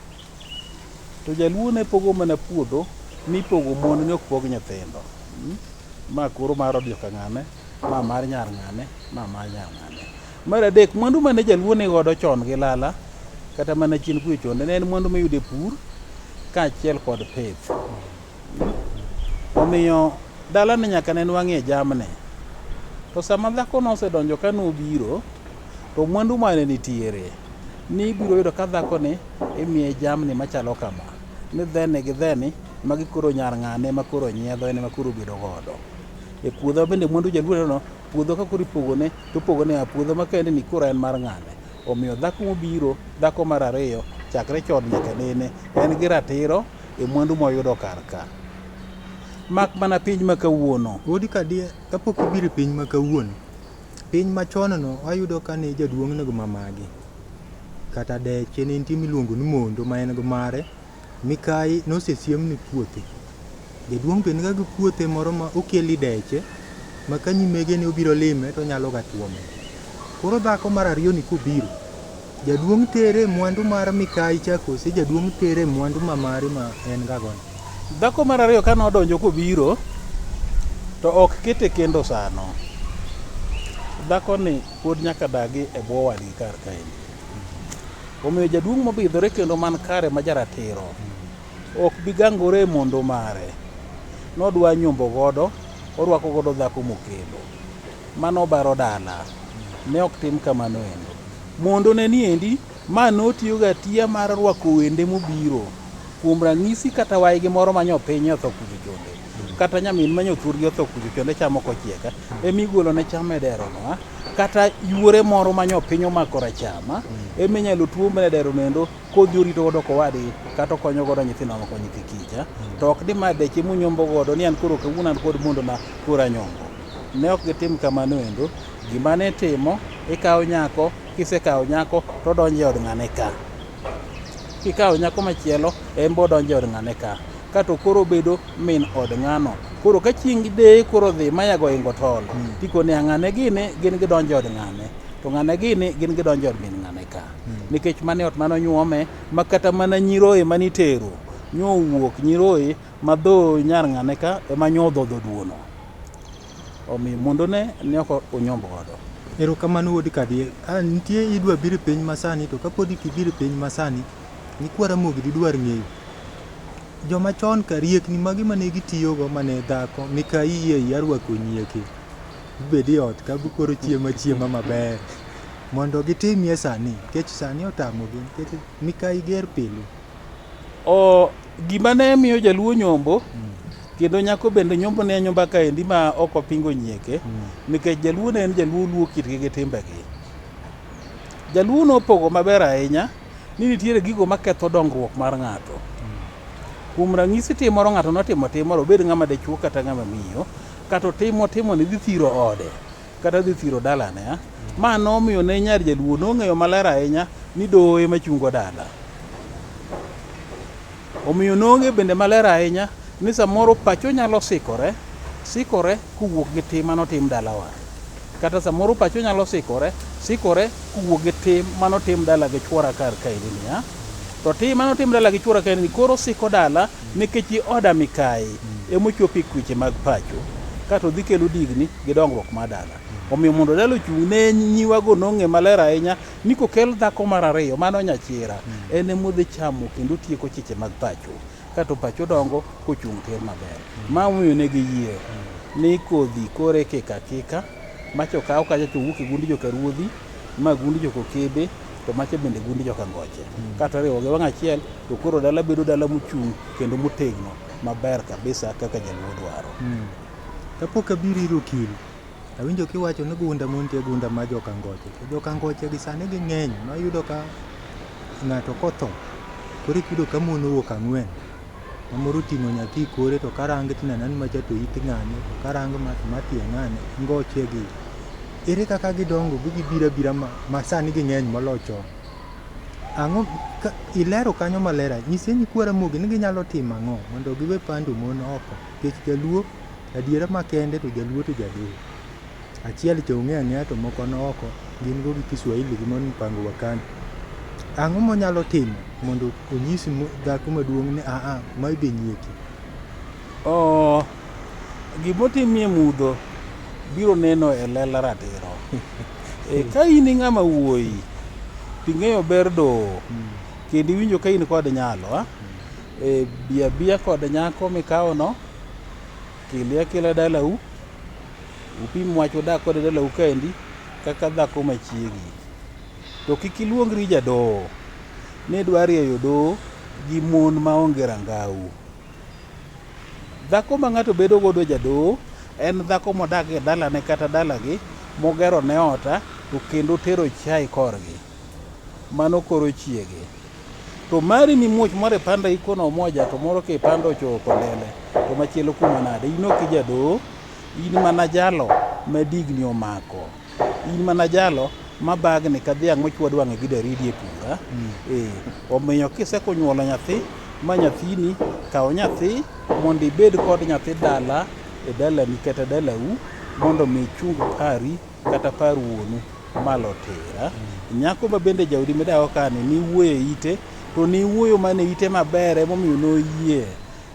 To jaluo ne pogo mana puodho mipogo mon ne ok pog nyithindo. Ma koro mar od joka ng'ane, ma mar nyar ng'ane, ma mar nyar ng'ane. Mar adek, mwandu mane jaluo ni godo chon gi lala, kata mana chien kucho chon, ne en mwandu miyudo e pur kaachiel kod pith. Omiyo dalani nyaka ne nwang'ie jamni. To sama dhako nosedonjo ka nobiro, to mwandu mane nitiere, nibiro yudo ka dhakoni imiye jamni machalo kama, ni dheni gi dheni, magi koro nyar ng'ane ma koro nyiedho en ema koro obedo godo. E puodho bende mwandu jaluo no, puodho ka koro ipogone, to opogone a puodho ma kaendi ni koro en mar ng'ane. Omiyo dhako mobiro, dhako mar ariyo, chakre chon nyaka nene, en gi ratiro e mwandu moyudo kar ka. Mak mana piny ma kawuono. Wuod Kadie, kapok ibiro e piny ma kawuono, piny machon no wayudo ka ne jaduong' nigi mamagi. Kata deche ne nitie miluongo ni mondo ma en gi mare, mikayi nosesiemne puothe. Jaduong' be niga gi puothe moro ma okeli deche, ma ka nyimegene obiro lime to onyalo ga tuome. Koro dhako mar ariyo ni kobiro, jaduong' tere mwandu mar mikayi cha kose jaduong' tere mwandu ma mare ma en ga gono? Dhako mar ariyo kane odonjo kobiro, to ok kete kendo sano. Dhako ni pod nyaka dagi e bwo wadgi kar kaendi. Omiyo jaduong' mobidhore kendo man kare ma jaratiro, ok bi gangore e mondo mare. Nodwa nyombo godo, orwako godo dhako mokelo. Mano baro dala. Ne ok tim kamano endo. Mondo ne ni endi, ma notiyogo atiya mar rwako wende mobiro. Kuom ranyisi kata waygi moro ma nyopiny otho kucho chonde, kata nyamin ma nyothurgi otho kucho chonde chamo kochieka, emigolo ne cham e dero no. Kata yuore moro ma nyopiny omako rachama, eminyalo tuom e dero no endo kodhi orito godo kowadgi, kata okonyo godo nyithindo moko nyithi kicha. To ok di ma deche munyombo godo ni an koro kawuono an kod mondo na koro anyombo. Ne ok gitim kamano endo. Gima ne timo, ikawo nyako, kisekawo nyako to odonjo e od ng'ane ka. Kikawo nyako machielo, en be odonjo e od ng'ane ka. Ka to koro obedo min od ng'ano. Koro ka chieng' deye koro dhi mayago oingo tol, tikone ya ng'ane gini gin gidonjo e od ng'ane. To ng'ane gini gin gidonjo e od min ng'ane ka. Nikech mano e ot mane onyuome, ma kata mana nyiroye manitero, nyowuok nyiroye ma dho nyar ng'ane ka ema nyodhodho duono. Omiyo mondo ne ok onyomb godo. Erokamano wuod Kadie. Nitie idwa biro e piny masani to kapod ok ibiro e piny masani, nyikwa Ramogi didwar ng'eyo. Joma chon ka riekni magi mane gitiyogo mane dhako mikayi yie iya rwako nyieke ibed e ot ka koro chiemo achiema maber mondo gitimie sani nikech sani otamogi nikech mikayi ger pile. O, gima ne miyo jaluo nyombo kendo nyako bende nyombo ne nyomba kaendi ma ok opingo nyieke nikech jaluo ne en jaluo luo kitgi gi timbegi. Jaluo nopogo maber ahinya ni nitiere gigo maketho dongruok mar ng'ato. Kuom ranyisi tim moro ng'ato notimo tim moro obed ng'ama dichuo kata ng'ama miyo kata otimo timo ni dhi thiro ode kata dhi thiro dalane. ah. Ma nomiyo ne nyar jaluo nong'eyo maler ahinya ni doho ema chungo dala. Omiyo nong'e bende maler ahinya ni samoro pacho nyalo sikore, sikore kowuok gi tim manotim dalawa. Kata samoro pacho nyalo sikore, sikore kowuok gi tim manotim dala gi chuora kar kaendi niya. To tim manotim dala gi chuora kaendi ni koro siko dala nikech i oda mikayi emochopo e kweche mag pacho. Kato dhi kelo digni gi dongruok mar dala. Omiyo mondo dala ochung' ne nyiwago nong'e maler ahinya ni kokel dhako mar ariyo mano nyachira en emodhi chamo kendo tieko chiche mag pacho kato pacho dongo kochung' tir maber. Ma omiyo ne giyie ni kodhi koro ikiko akika macha okaw kacha to owuok e gund joka ruodhi ma gund joka okebe to macha bende gund joka ngoche. Kato riwo gi wang' achiel to koro dala bedo dala mochung' kendo motegno maber kabisa kaka jaluo dwaro. Kapok abiro ir okil, awinjo kiwacho ni gunda mon nitie gunda mar joka ngoche. To joka ngoche gi sani ging'eny ma iyudo ka ng'ato kotho koro iyudo ka mon owuok ang'wen. Ma moro oting'o nyathi e kore to karange tineno ni macha to it ng'ane, to karang ma to ma tie ng'ane, ngoche gi. Ere kaka gidongo bi gibiro abira ma sani ging'eny moloyo chon? Ang'o ka ilero kanyo maler ahinya. Nyise nyikwa Ramogi ni ginyalo timo ang'o mondo giwe pando mon oko. Nikech jaluo adiera makende to jaluo to jaluo. Achiel cha ong'eyo ang'eya to moko no oko gin go gi Kiswahili gi mon mpango wa kando. Ang'o monyalo timo mondo onyis dhako maduong' ni aa mae be nyieki? Oh, gimotimie mudho biro neno e lela ratiro. E, ka in ng'ama wuoyi ting'eyo ber doho kendo iwinjo ka in kod nyalo ah? E, bi abiya kod nyako mikawono kele akela dalau upim wach udak kode dalau kaendi kaka dhako machiegi. To kik iluongri jadoho ni idwa rieyo doho gi mon maonge rangau. Dhako ma ng'ato bedo godo jadoho en dhako modak e dalane kata dalagi mogero ne ota to kendo tero chai korgi. Mano koro chiege. To mari ni muoch moro ipando ikono moja to moro kipando ochopo kondele to machielo kuma nade. In ok ijadoho, in mana jalo ma digni omako. In mana jalo ma bagni ka dhiang' mochwad wang'e gi daridi e pura. Eh, omiyo kisekonyuolo nyathi ma nyathini, kaw nyathi mondo ibed kod nyathi dala e dalani kata dalau mondo mi ichung pari kata par wuonu malo tira. Nyako ma bende jaodi midago kani niwuoyo e ite to niwuoyo mana e ite maber emomiyo noyie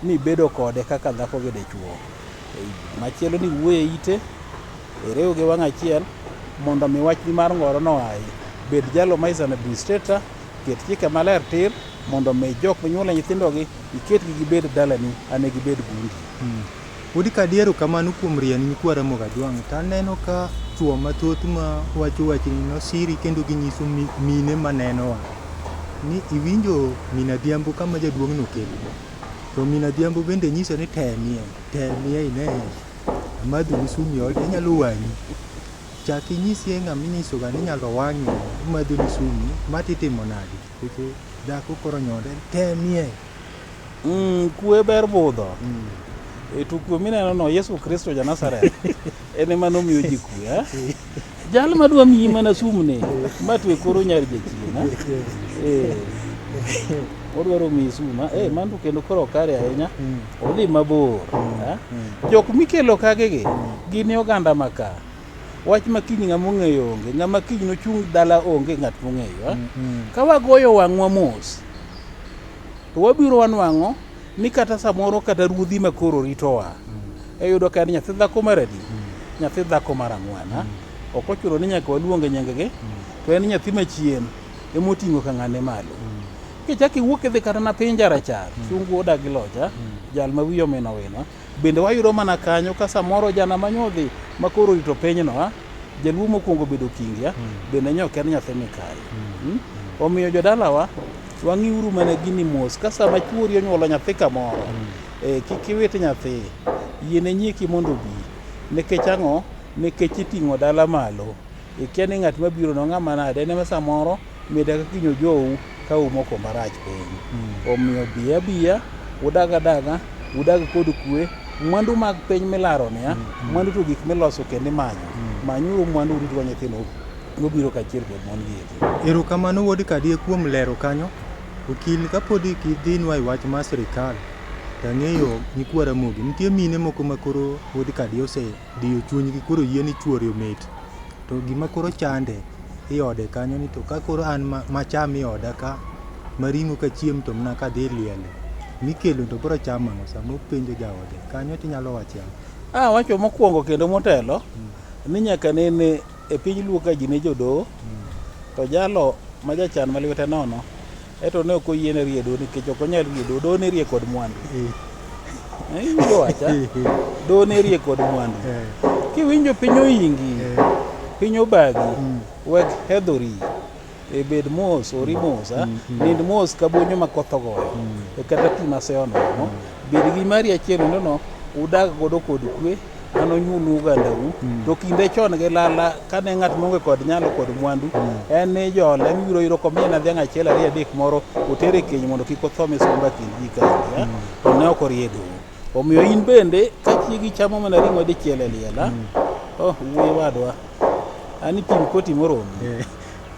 mibedo kode kaka dhako gi dichuo. Machielo ni wuoyo e ite iriw gi wang' achiel mondo mi wachni mar ngoro no oayi. Bed jalo ma is an administrator, ket chike maler tir mondo mi jok minyuolo nyithindogi iketgi gibed dalani ane gibed gundi. Wuod Kadier erokamano kuom rieny nyikwa Ramogi Ajwang' to aneno ka chuo mathoth ma wacho wachni nosiri kendo ginyiso mine manenowa ni iwinjo min Adhiambo kama jaduong' nokelo to min Adhiambo bende nyiso ni temie temie ine amadhoni sum iol inyalo wang'i. Chak inyisie ng'ama inyisoga ni inyalo wang'i imadhoni sum ma titimo nade nikech dhako koro onyonre temie. Kwe ber budho. E, to kwe mineno no Yesu Kristo ja Nazareth en ema nomiyo ji kwe. Eh? Jal madwa miyi mana sumni ma to e koro nyar jachien. Eh? Eh. Odwaro miyi sum. Eh, mano to kendo koro ok kare ahinya. Odhi mabor. Eh? Jok mikelo kagegi gin e oganda ma ka. Wach ma kiny ng'ama ong'eyo onge. Ng'ama kiny nochung' dala onge ng'at mong'eyo. Eh? Ka wagoyo wang'wa mos to wabiro wanwang'o ni kata samoro kata ruodhi ma koro ritowa iyudo ka en nyathi dhako mar adi nyathi dhako mar ang'wen ah. Ok ochuno ni nyaka waluonge nyinggi to en nyathi machien emoting'o kang'ane malo. Kichak iwuok idhi kata na piny jarachar, sungu odagi locha, jal ma wiye omino wino, bende wayudo mana kanyo ka samoro jana manyodhi ma koro orito pinyno, jaluo mokwongo bedo kingi, bende nyo ok en nyathi mikayi. Omiyo jodalawa, wang'iuru mana gini mos ka sama chuori onyuolo nyathi kamoro, kik iwit nyathi, yiene nyieki mondo obi. Nikech ang'o? Nikech iting'o dala malo. Ikia ni ng'at mabiro no ng'ama nade, en ema samoro mida ka kiny ojou ka umoko marach piny. Omiyo bi abiya, udag adaga, udag kod kwe. Mwandu mag piny milaro ni, mwandu to gik miloso kendo imanyo. Manyuru mwandu uritgo nyithindo mobiro kaachiel kod mon gi eki. Erokamano wuod Kadie kuom lero kanyo. Okil kapod idhinwa e wach mar sirikal, to ang'eyo nyikwa Ramogi, nitie mine moko ma koro wuod Kadie osediyo chunygi koro yie ni chuore omet. To gima koro chande i ode kanyo ni to ka koro an macham i oda ka ma ring'o kachiem to mana kadhi liele mikelo to biro chamo ang'o sama openjo jaode kanyo tinyalo wacho ang'o? Awacho mokwongo kendo motelo ni nyaka nene e piny Luo ka ji ne jodoho to jalo ma jachan ma lwete nono eto ne ok oyiene rie doho nikech ok onyal rie doho, doho ne rie kod mwandu. Iwinjo wacha? Doho ne rie kod mwandu. Kiwinjo piny oingi, piny obagi, wek hedhori, bed mos, ori mos, nind mos ka bonyo ma koth ogoyo, kata pi ma seyo nono. Bed gi mari achiel no, udag godo kod kwe, an onyuolu ogandau. To kinde chon gi lala, kane ng'at maonge kod nyalo kod mwandu, en ni jole mibiro yudo komiye na dhiang' achiel ariyo adek moro otere keny mondo kik otho misumba kind ji kaendi, to ne ok orie doho. Omiyo in bende ka chiegi chamo mana ring'o dichiel e liel, oh wuoyi wadwa, an ipim koti moromi.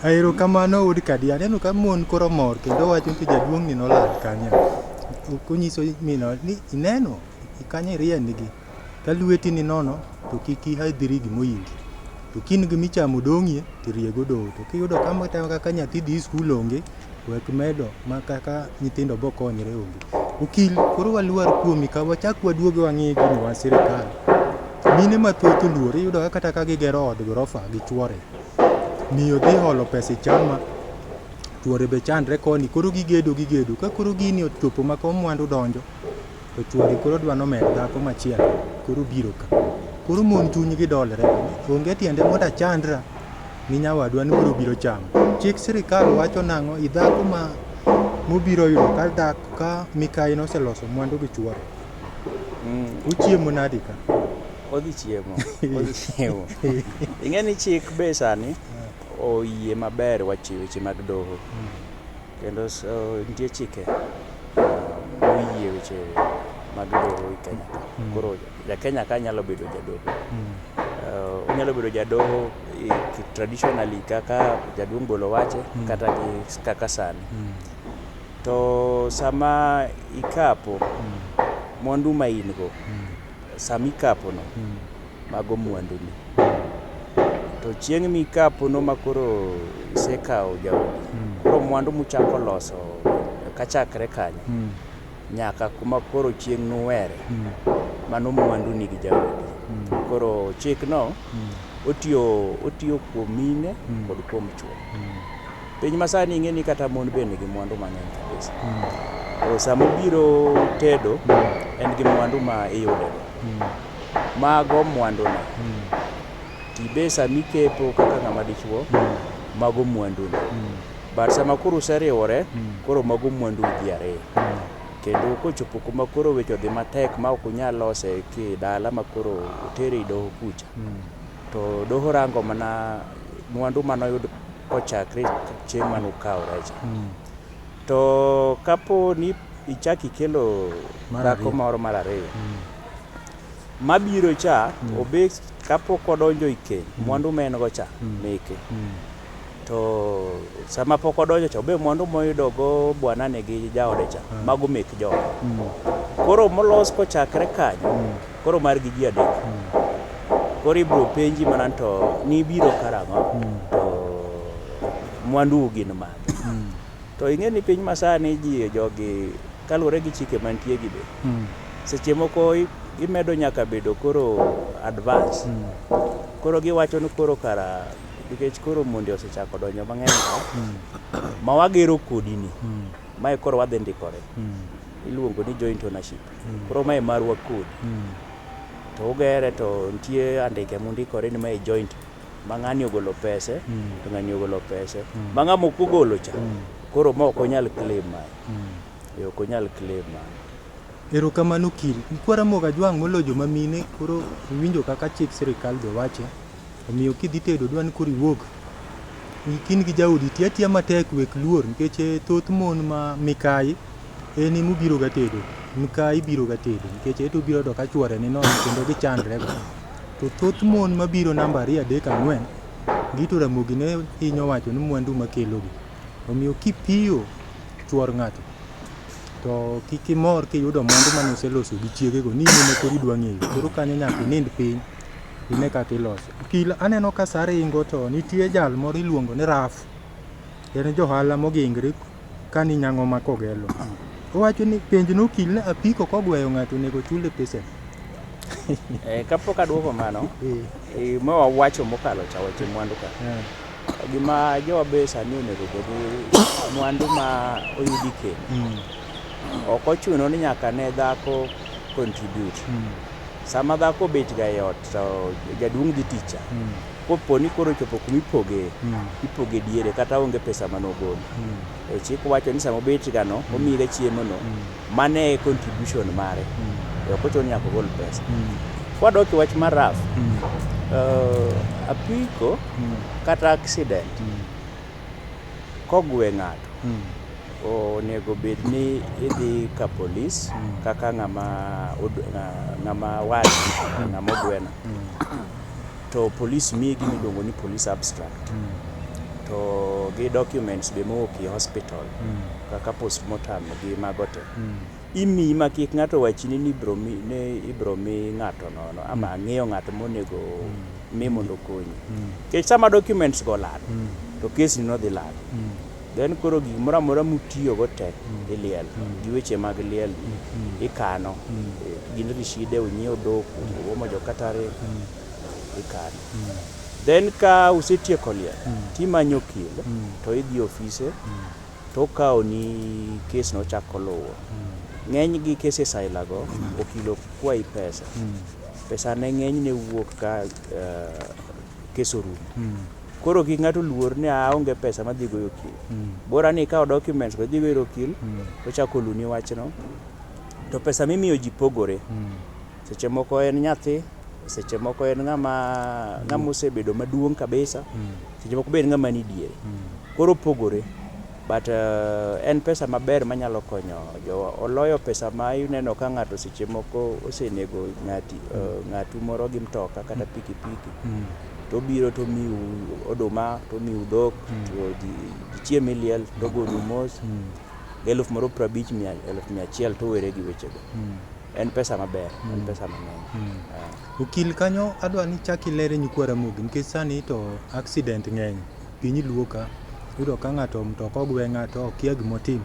Erokamano wuod Kadie, aneno ka mon koro mor kendo wacho ni jaduong' ni nolal kanyo. Konyiso min ni ineno kanyo irie nigi. Ka lweti ni nono to kik ihedhri gimoyingi. To ka in gi michamo dong'ie to riego doho. To kiyudo kama kaka nyathi dhi skul onge, wek medo ma kaka nyithindo bo konyre onge. Okil, koro walwar kuomi ka wachak waduog wang'i gini wan sirikal. Mine mathoth oluor, iyudo ka kata ka gigero od gorofa gi chuore, miyo dhi holo pesa e chama, chuore be chandre koni, koro gigedo gigedo. Ka koro gini ochopo ma ko mwandu donjo, to chuore koro dwa nomed dhako machielo, koro biro ka. Koro mon chunygi dolre, onge tiende mondo achandra ni nyawadwa ni biro biro chamo. Chik sirikal wacho nang'o i dhako ma mobiro yudo ka dhako ka mikayi noseloso mwandu gi chuore. Ochiemo nadi ka? Odhi chiemo, odhi chiemo. Ing'e ni chik be sani oyie maber wach weche mag doho. Kendo nitie chike moyie weche mag doho e Kenya ka. Koro ja Kenya ka nyalo bedo jadoho. Onyalo bedo jadoho traditionally kaka jaduong' Bolo wache kata gi kaka sani. To sama ikapo mwandu ma in go, sama ikapo no, mago mwandu ni. To chieng' mikapo no makoro isekawo jaodi, koro mwandu muchako loso kachakre kanyo nyaka kuma koro chieng' nuwere, mano mwandu ni gi jaodi. Koro chik no otiyo kuom mine kod kuom chuo. Piny masani ing'e ni kata mon be nigi mwandu mang'eny kabisa. Koro sama obiro tedo, en gi mwandu ma iyude go. Mago mwandu ne. Tibe sama ikepo kaka ng'ama dichuo, mago mwandu ne. But sama koro useriwore, koro mago mwandu ji ariyo. Kendo kochopo kuma koro weche odhi matek ma ok unyal lose kidala ma koro otere e doho kucha, to doho rango mana mwandu manoyud kochakre chieng' manukawre cha. To kapo ni ichak ikelo dhako moro mar ariyo, mabiro cha obe kapok odonjo e keny, mwandu ma en go cha meke. To sama pok odonjo cha obe mwandu moyudo go bwanane gi jaode cha, mago mek joode. Koro molos kochakre kanyo, koro margi ji adek. Koro ibiro penji mana to nibiro karang'o to mwandu gin mage. To ing'e ni piny masani ji jogi kaluwore gi chike mantie gi be, seche moko gimedo nyaka bedo koro advance. Koro giwacho ni koro kara nikech koro monde osechako donjo mang'eny ka, ma wagero kodi ni. Mae koro wadhi ndikore. Iluongo ni joint ownership. Koro mae marwa kodi. To ugere to nitie andike mundikore ni mae joint ma ng'ani ogolo pese to ng'ani ogolo pese. Ma ng'ama ok ogolo cha koro ma ok onyal claim mae. E ok onyal claim mae. Erokamano okil. Nyikwa Ramogi Ajwang' moloyo joma mine koro iwinjo kaka chik sirikal be wache. Omiyo kidhi tedo dwa ni koro iwuog in gi jaodi ti atiya matek wek luor nikech thoth mon ma mikayi en ema obiro ga tedo. Mikayi biro ga tedo nikech ento obiro yudo ka chuore ni nono kendo gichandre go. To thoth mon mabiro namba ariyo, adek, ang'wen gi to Ramogi ne hinyo wacho ni mwandu makelogi. Omiyo kipiyo chuor ng'ato to kik imor kiyudo mwandu mane oseloso gi chiegego ni in ema koro idwa ng'eyo. Koro kanyo nyaka inind piny ine kaka iloso. Okil aneno ka sa ringo to nitie jal moro iluongo ni Raf. En johala mogingre kani Nyang'oma Kogelo. Owacho ni penj ne okil ni apiko kogweyo ng'ato onego chule pesa adi? Kapok aduoko mano, ma wawacho mokalo cha weche mwandu ka. Gima jowa be sani onego bed ni mwandu ma oyudi keny ok ochuno ni nyaka ne dhako contribute. Sama dhako obet ga e ot to jaduong' dhi tich cha. Kopo ni koro ochopo kuma ipoge, ipoge diere kata onge pesa manogolo. E chik wacho ni sama obet ga no, omiyi ga chiemo no, mano e contribution mare. E ok ochuno ni nyaka ogol pesa. Kwadok e wach mar RAF, apiko kata accident kogwe ng'ato, onego bed ni idhi ka polis kaka ng'ama ng'ama wat ng'ama ogweno. To polis miyi gima iluongo ni police abstract. To gi documents be mowuok e hospital kaka postmortem gi mago te. Imiyi ma kik ng'ato wachni ni ibro mi ne ibro mi ng'ato nono ama ang'eyo ng'at monego mi mondo okonyi. Nikech sama documents go olal, to kes ni nodhi lal. Then koro gimoro amora mutiyogo te iliel gi weche mag liel ikano. Gin riside unyiew dhok, uomo jo catering, ikano. Then ka usetieko liel, timanyo okil to idhi ofise to okawoni kes no ochako luwo. Ng'eny gi cases aila go, okil ok kwayi pesa. Pesa ne ng'enyne wuok ka kes orumo. Koro kik ng'ato luor ni aonge pesa madhi goyo okil. Bora ni ikawo documents go idhi go ir okil, tochako oluni wachno. To pesa mimiyo ji pogore. Seche moko en nyathi, seche moko en ng'ama ng'ama osebedo maduong' kabisa, seche moko be en ng'ama ni diere. Koro opogore. But en pesa maber manyalo konyo jowa. Oloyo pesa ma ineno ka ng'ato seche moko osenego ng'ati, ng'atu moro gi mtoka kata pikipiki. To obiro to omiu oduma, to omiu dhok, to ji chiem iliel, to ogonu mos. Eluf moro 50 mia, eluf 100 to owere gi wechego. En pesa maber, en pesa mang'eny. Okil kanyo adwa ni chak ilere nyikwa Ramogi nikech sani to accident ng'eny piny luo ka. Iyudo ka ng'ato mtoka ogwe ng'ato okia gimotim.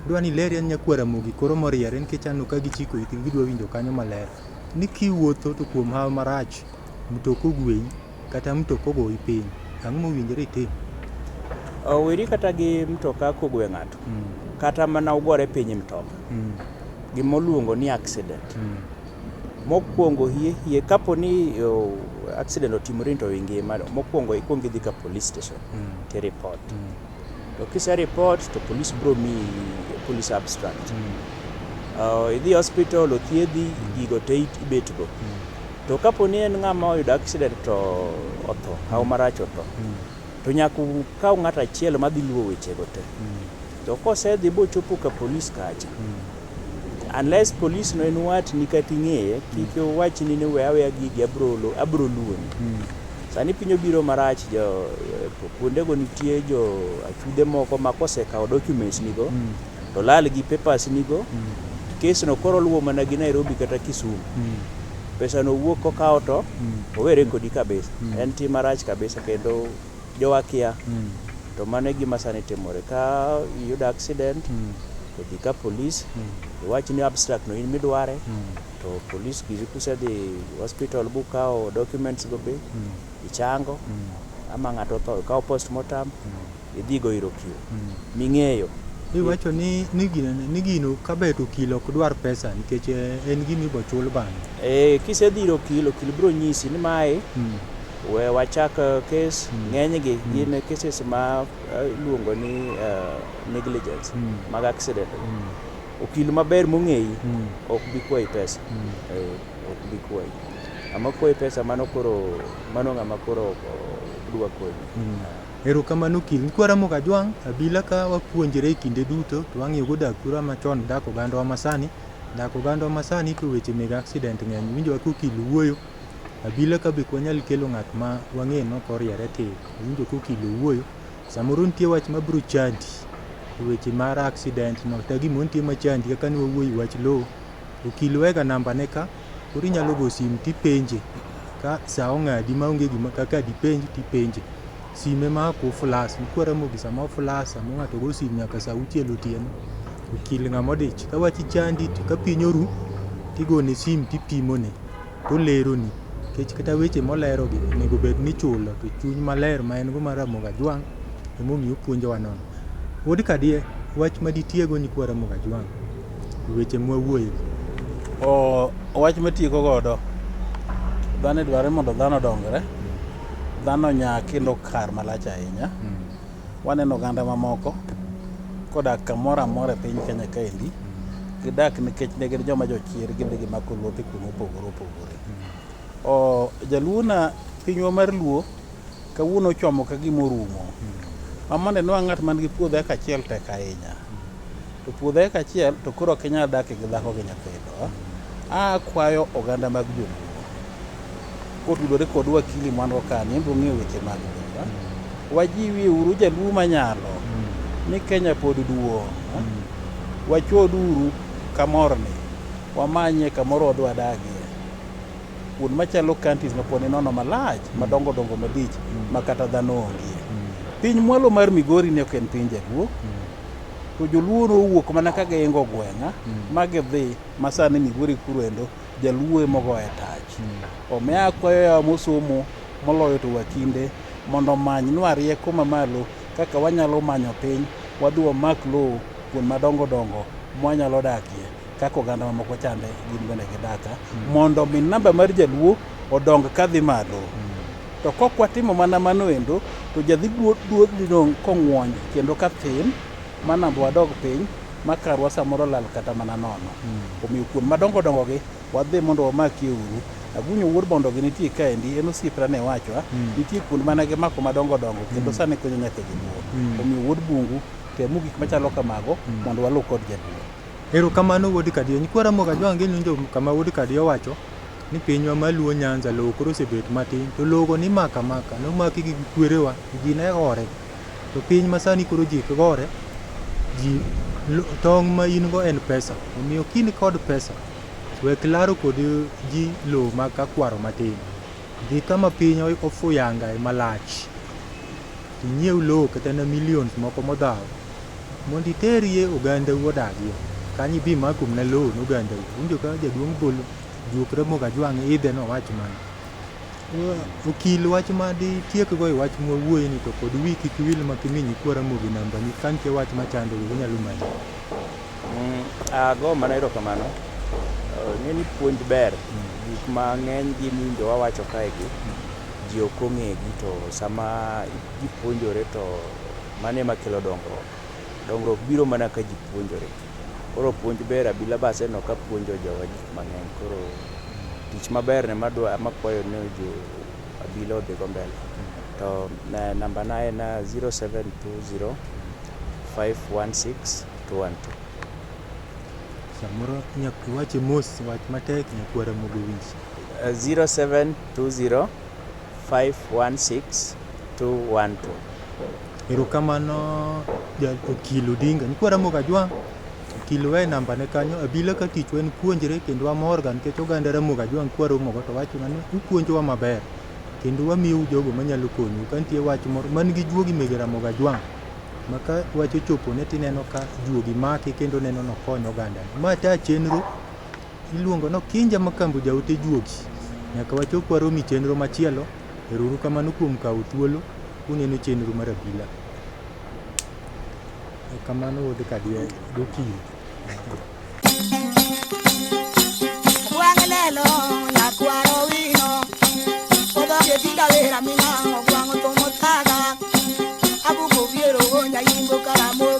Adwa ni ilerie nyakwa Ramogi koro moriere nikech aneno ka gichiko itgi gidwa winjo kanyo maler. Ni kiwuotho to kuom hawi marach mtoka ogweyi kata mtoka ogoyi piny, ang'o mowinjore itim? Oweri kata gi mtoka kogwe ng'ato, kata mana ugore piny e mtoka. Gimoluongo ni accident. Mokwongo hie hie kapo ni accident otimore to ingima, mokwongo ikwongo idhi ka police station to report. To kise report to police bro miyi police abstract. Idhi hospital othiedhi gigo te ibet go. To kapo ni en ng'ama oyudo accident to otho, hawo marach otho, to nyaka ukaw ng'ato achiel madhi luwo wechego te. To kosedhi bochopo ka polis kacha, unless polis no en watni kata ing'eye, kik owachni ni we aweya gigi abro abro luwoni. Sani piny obiro marach jo kuondego nitie jo achudhe moko ma kosekawo documents nigo to lal gi papers nigo, kes no koro luwo mana gi Nairobi kata Kisumu. Pesa no wuok kokawo to owere kodi kabisa. En tim marach kabisa kendo jowa kia. To mano e gima sani timore. Ka iyudo accident, to dhi ka polis, iwach ni abstract no in midware, to polis giri kusedhi hospital bukawo documents go be, ichango, ama ng'ato otho, ikawo postmortem, idhi go ir okil. Ming'eyo Iwacho ni ni gino ni gino kaber to okil ok dwar pesa nikech en gima ibo chul bang'e. Eh, kisedhiro okil, okil biro nyisi ni mae we wachak kes ng'enygi gin cases ma iluongo ni negligence mag accident. Okil maber mong'eyi ok bi kwayi pesa. Eh, ok bi kwayi. Ng'ama kwayi pesa mano koro mano ng'ama koro ok dwa konyi. Erokamano okil. Nyikwa Ramogi Ajwang', abila ka wapuonjre e kinde duto to wang'iyo go dak kura machon dak ogandawa masani. Dak ogandawa masani to weche meg accident ng'eny. Iwinjo kaka okil wuoyo. Abila ka be ok wanyal kelo ng'at ma wang'eyo ni ok oriere tir. Iwinjo ka okil owuoyo. Samoro nitie wach mabiro chandi e weche mar accident no kata gimoro nitie machandi kaka ne wawuoyo e wach lowo. Okil wega namba ne ka, koro inyalo go simu tipenje ka sa ong'adi maonge gima kaka dipenj tipenje. Sime ma ok oflas, nyikwa Ramogi sama oflas sama ng'ato go simu nyaka sa auchiel otieno. Okil ng'ama odich, ka wach chandi to ka piny oru tigone simu tipimone toleroni. Nikech kata weche molerogi onego bed ni ichulo to chuny maler ma en go mar Ramogi Ajwang' emomiyo opuonjowa nono. Wuod Kadier, wach ma ditiego nyikwa Ramogi Ajwang' e weche mwawuoyegi. Wach matieko godo, dhano dwaro mondo dhano odongre, dhano onya kendo kar malach ahinya. Waneno oganda mamoko kodak kamoro amora e piny Kenya kaendi, gidak nikech ne gin joma jochir gidhi gimako lope kuonde mopogore opogore. Jaluo na pinywa mar Luo kawuono ochomo ka gima orumo. Ma mondo inwang' ng'at man gi puodho eka achiel tek ahinya. To puodho eka achiel to koro ok inyal dak gi dhako gi nyithindo. Akwayo oganda mag joluo kotudore kod wakili mwan go kani, en be ong'eyo weche mag lowo. Wajiwie uru jaluo manyalo ni Kenya pod duong'. Wachoduru kamorni, wamanye kamoro wadhi wadagie. Kuond machalo counties ma pod inono malach, madongo dongo malich, ma kata dhano onge. Piny mwalo mar Migori ne ok en piny jaluo. To joluo nowuok mana ka giingo gweng'a, ma gidhi ma sani Migori kuro endo jaluo ema ogoye tach. Omiyo akwayo yawa mosomo moloyo to wakinde mondo omanynwa rieko mamalo kaka wanyalo manyo piny wadhi wamak lowo kuond madongo dongo mwanyalo dakie kaka oganda mamoko chande gin bende gidaka mondo mi namba mar jaluo odong kadhi malo. To kok watimo mana mano endo to jadhi dhi dong' kong'wony kendo kathin ma namba wadog piny ma karwa samoro lal kata mana nono. Omiyo kuond madongo dongo gi wadhi mondo wamakie uru. Agunyo wuod Bondo gi nitie kaendi, en osiepna ne wachwa, nitie kuond mane gimako madongo dongo kendo sani konyo nyaka joluo. Omiyo wuod Bungu, temu gik machalo kamago mondo waluw kod jaluo. Erokamano wuod Kadiyo. Nyikwa Ramogi Ajwang' gin winjo kama wuod Kadiyo owacho ni pinywa ma Luo Nyanza lowo koro osebet matin to logo nimako amaka nomaki gi kwerewa ji ne gore to piny masani koro ji ok gore ji tong' ma in go en pesa omiyo kin kod pesa wek laro kod ji lowo ma ka kwaro matin dhi kama piny ofuyangae malach tinyiew lowo kata na millions moko modhaw mondo iterie ogandau odagie kanyo ibi imak na lowo ne ogandau winjo ka jaduong' bolo juok Ramogi Ajwang' idhe nowach mano. Okil wach ma ditiekgo e wach mwawuoye ni to kod wi kik wil mak imi nyikwa Ramogi nambani ka nitie wach machandogi ginyalo manyi. Ago mana erokamano. Ng'e ni puonj ber. Gik mang'eny gi miwinjo wawacho kae gi, ji ok ong'egi to sama ji puonjore to mano ema kelo dongruok. Dongruok biro mana ka ji puonjore. Koro puonj ber abila be aseneno ka puonjo jowa gik mang'eny. Koro tich maber ne makwayo ni jo abila odhigo mbele. To namba na en 0720 516 212. Samoro nyaka iwache mos wach matek nyakwa Ramogi owinj. 0720 516 212. Erokamano ja okil Odinga. Nyikwa Ramogi Ajwang' okil we namba ne kanyo abila ka tichwa en puonjre kendo wamor ga nikech oganda Ramogi Ajwang' kwaromo go to wachona ni upuonjowa maber kendo wamiyou jogo manyalo konyou ka nitie wach moro man gi juogi mege Ramogi Ajwang' ma ka wach ochopone tineno ka juogi maki kendo neno nokony ogandani. Ma ta chenro iluongo ni Okinja Makambo jaote juogi. Nyaka wachop warom e chenro machielo. Ero uru kamano kuom kawo thuolo kuneno chenro mar abila. Kamano wuod Kadier gokil. Gwang' lelo nyakwaro wino odhoge tinda wera mina ogwang' othomo thaga abuko biero nyaimbo karamo.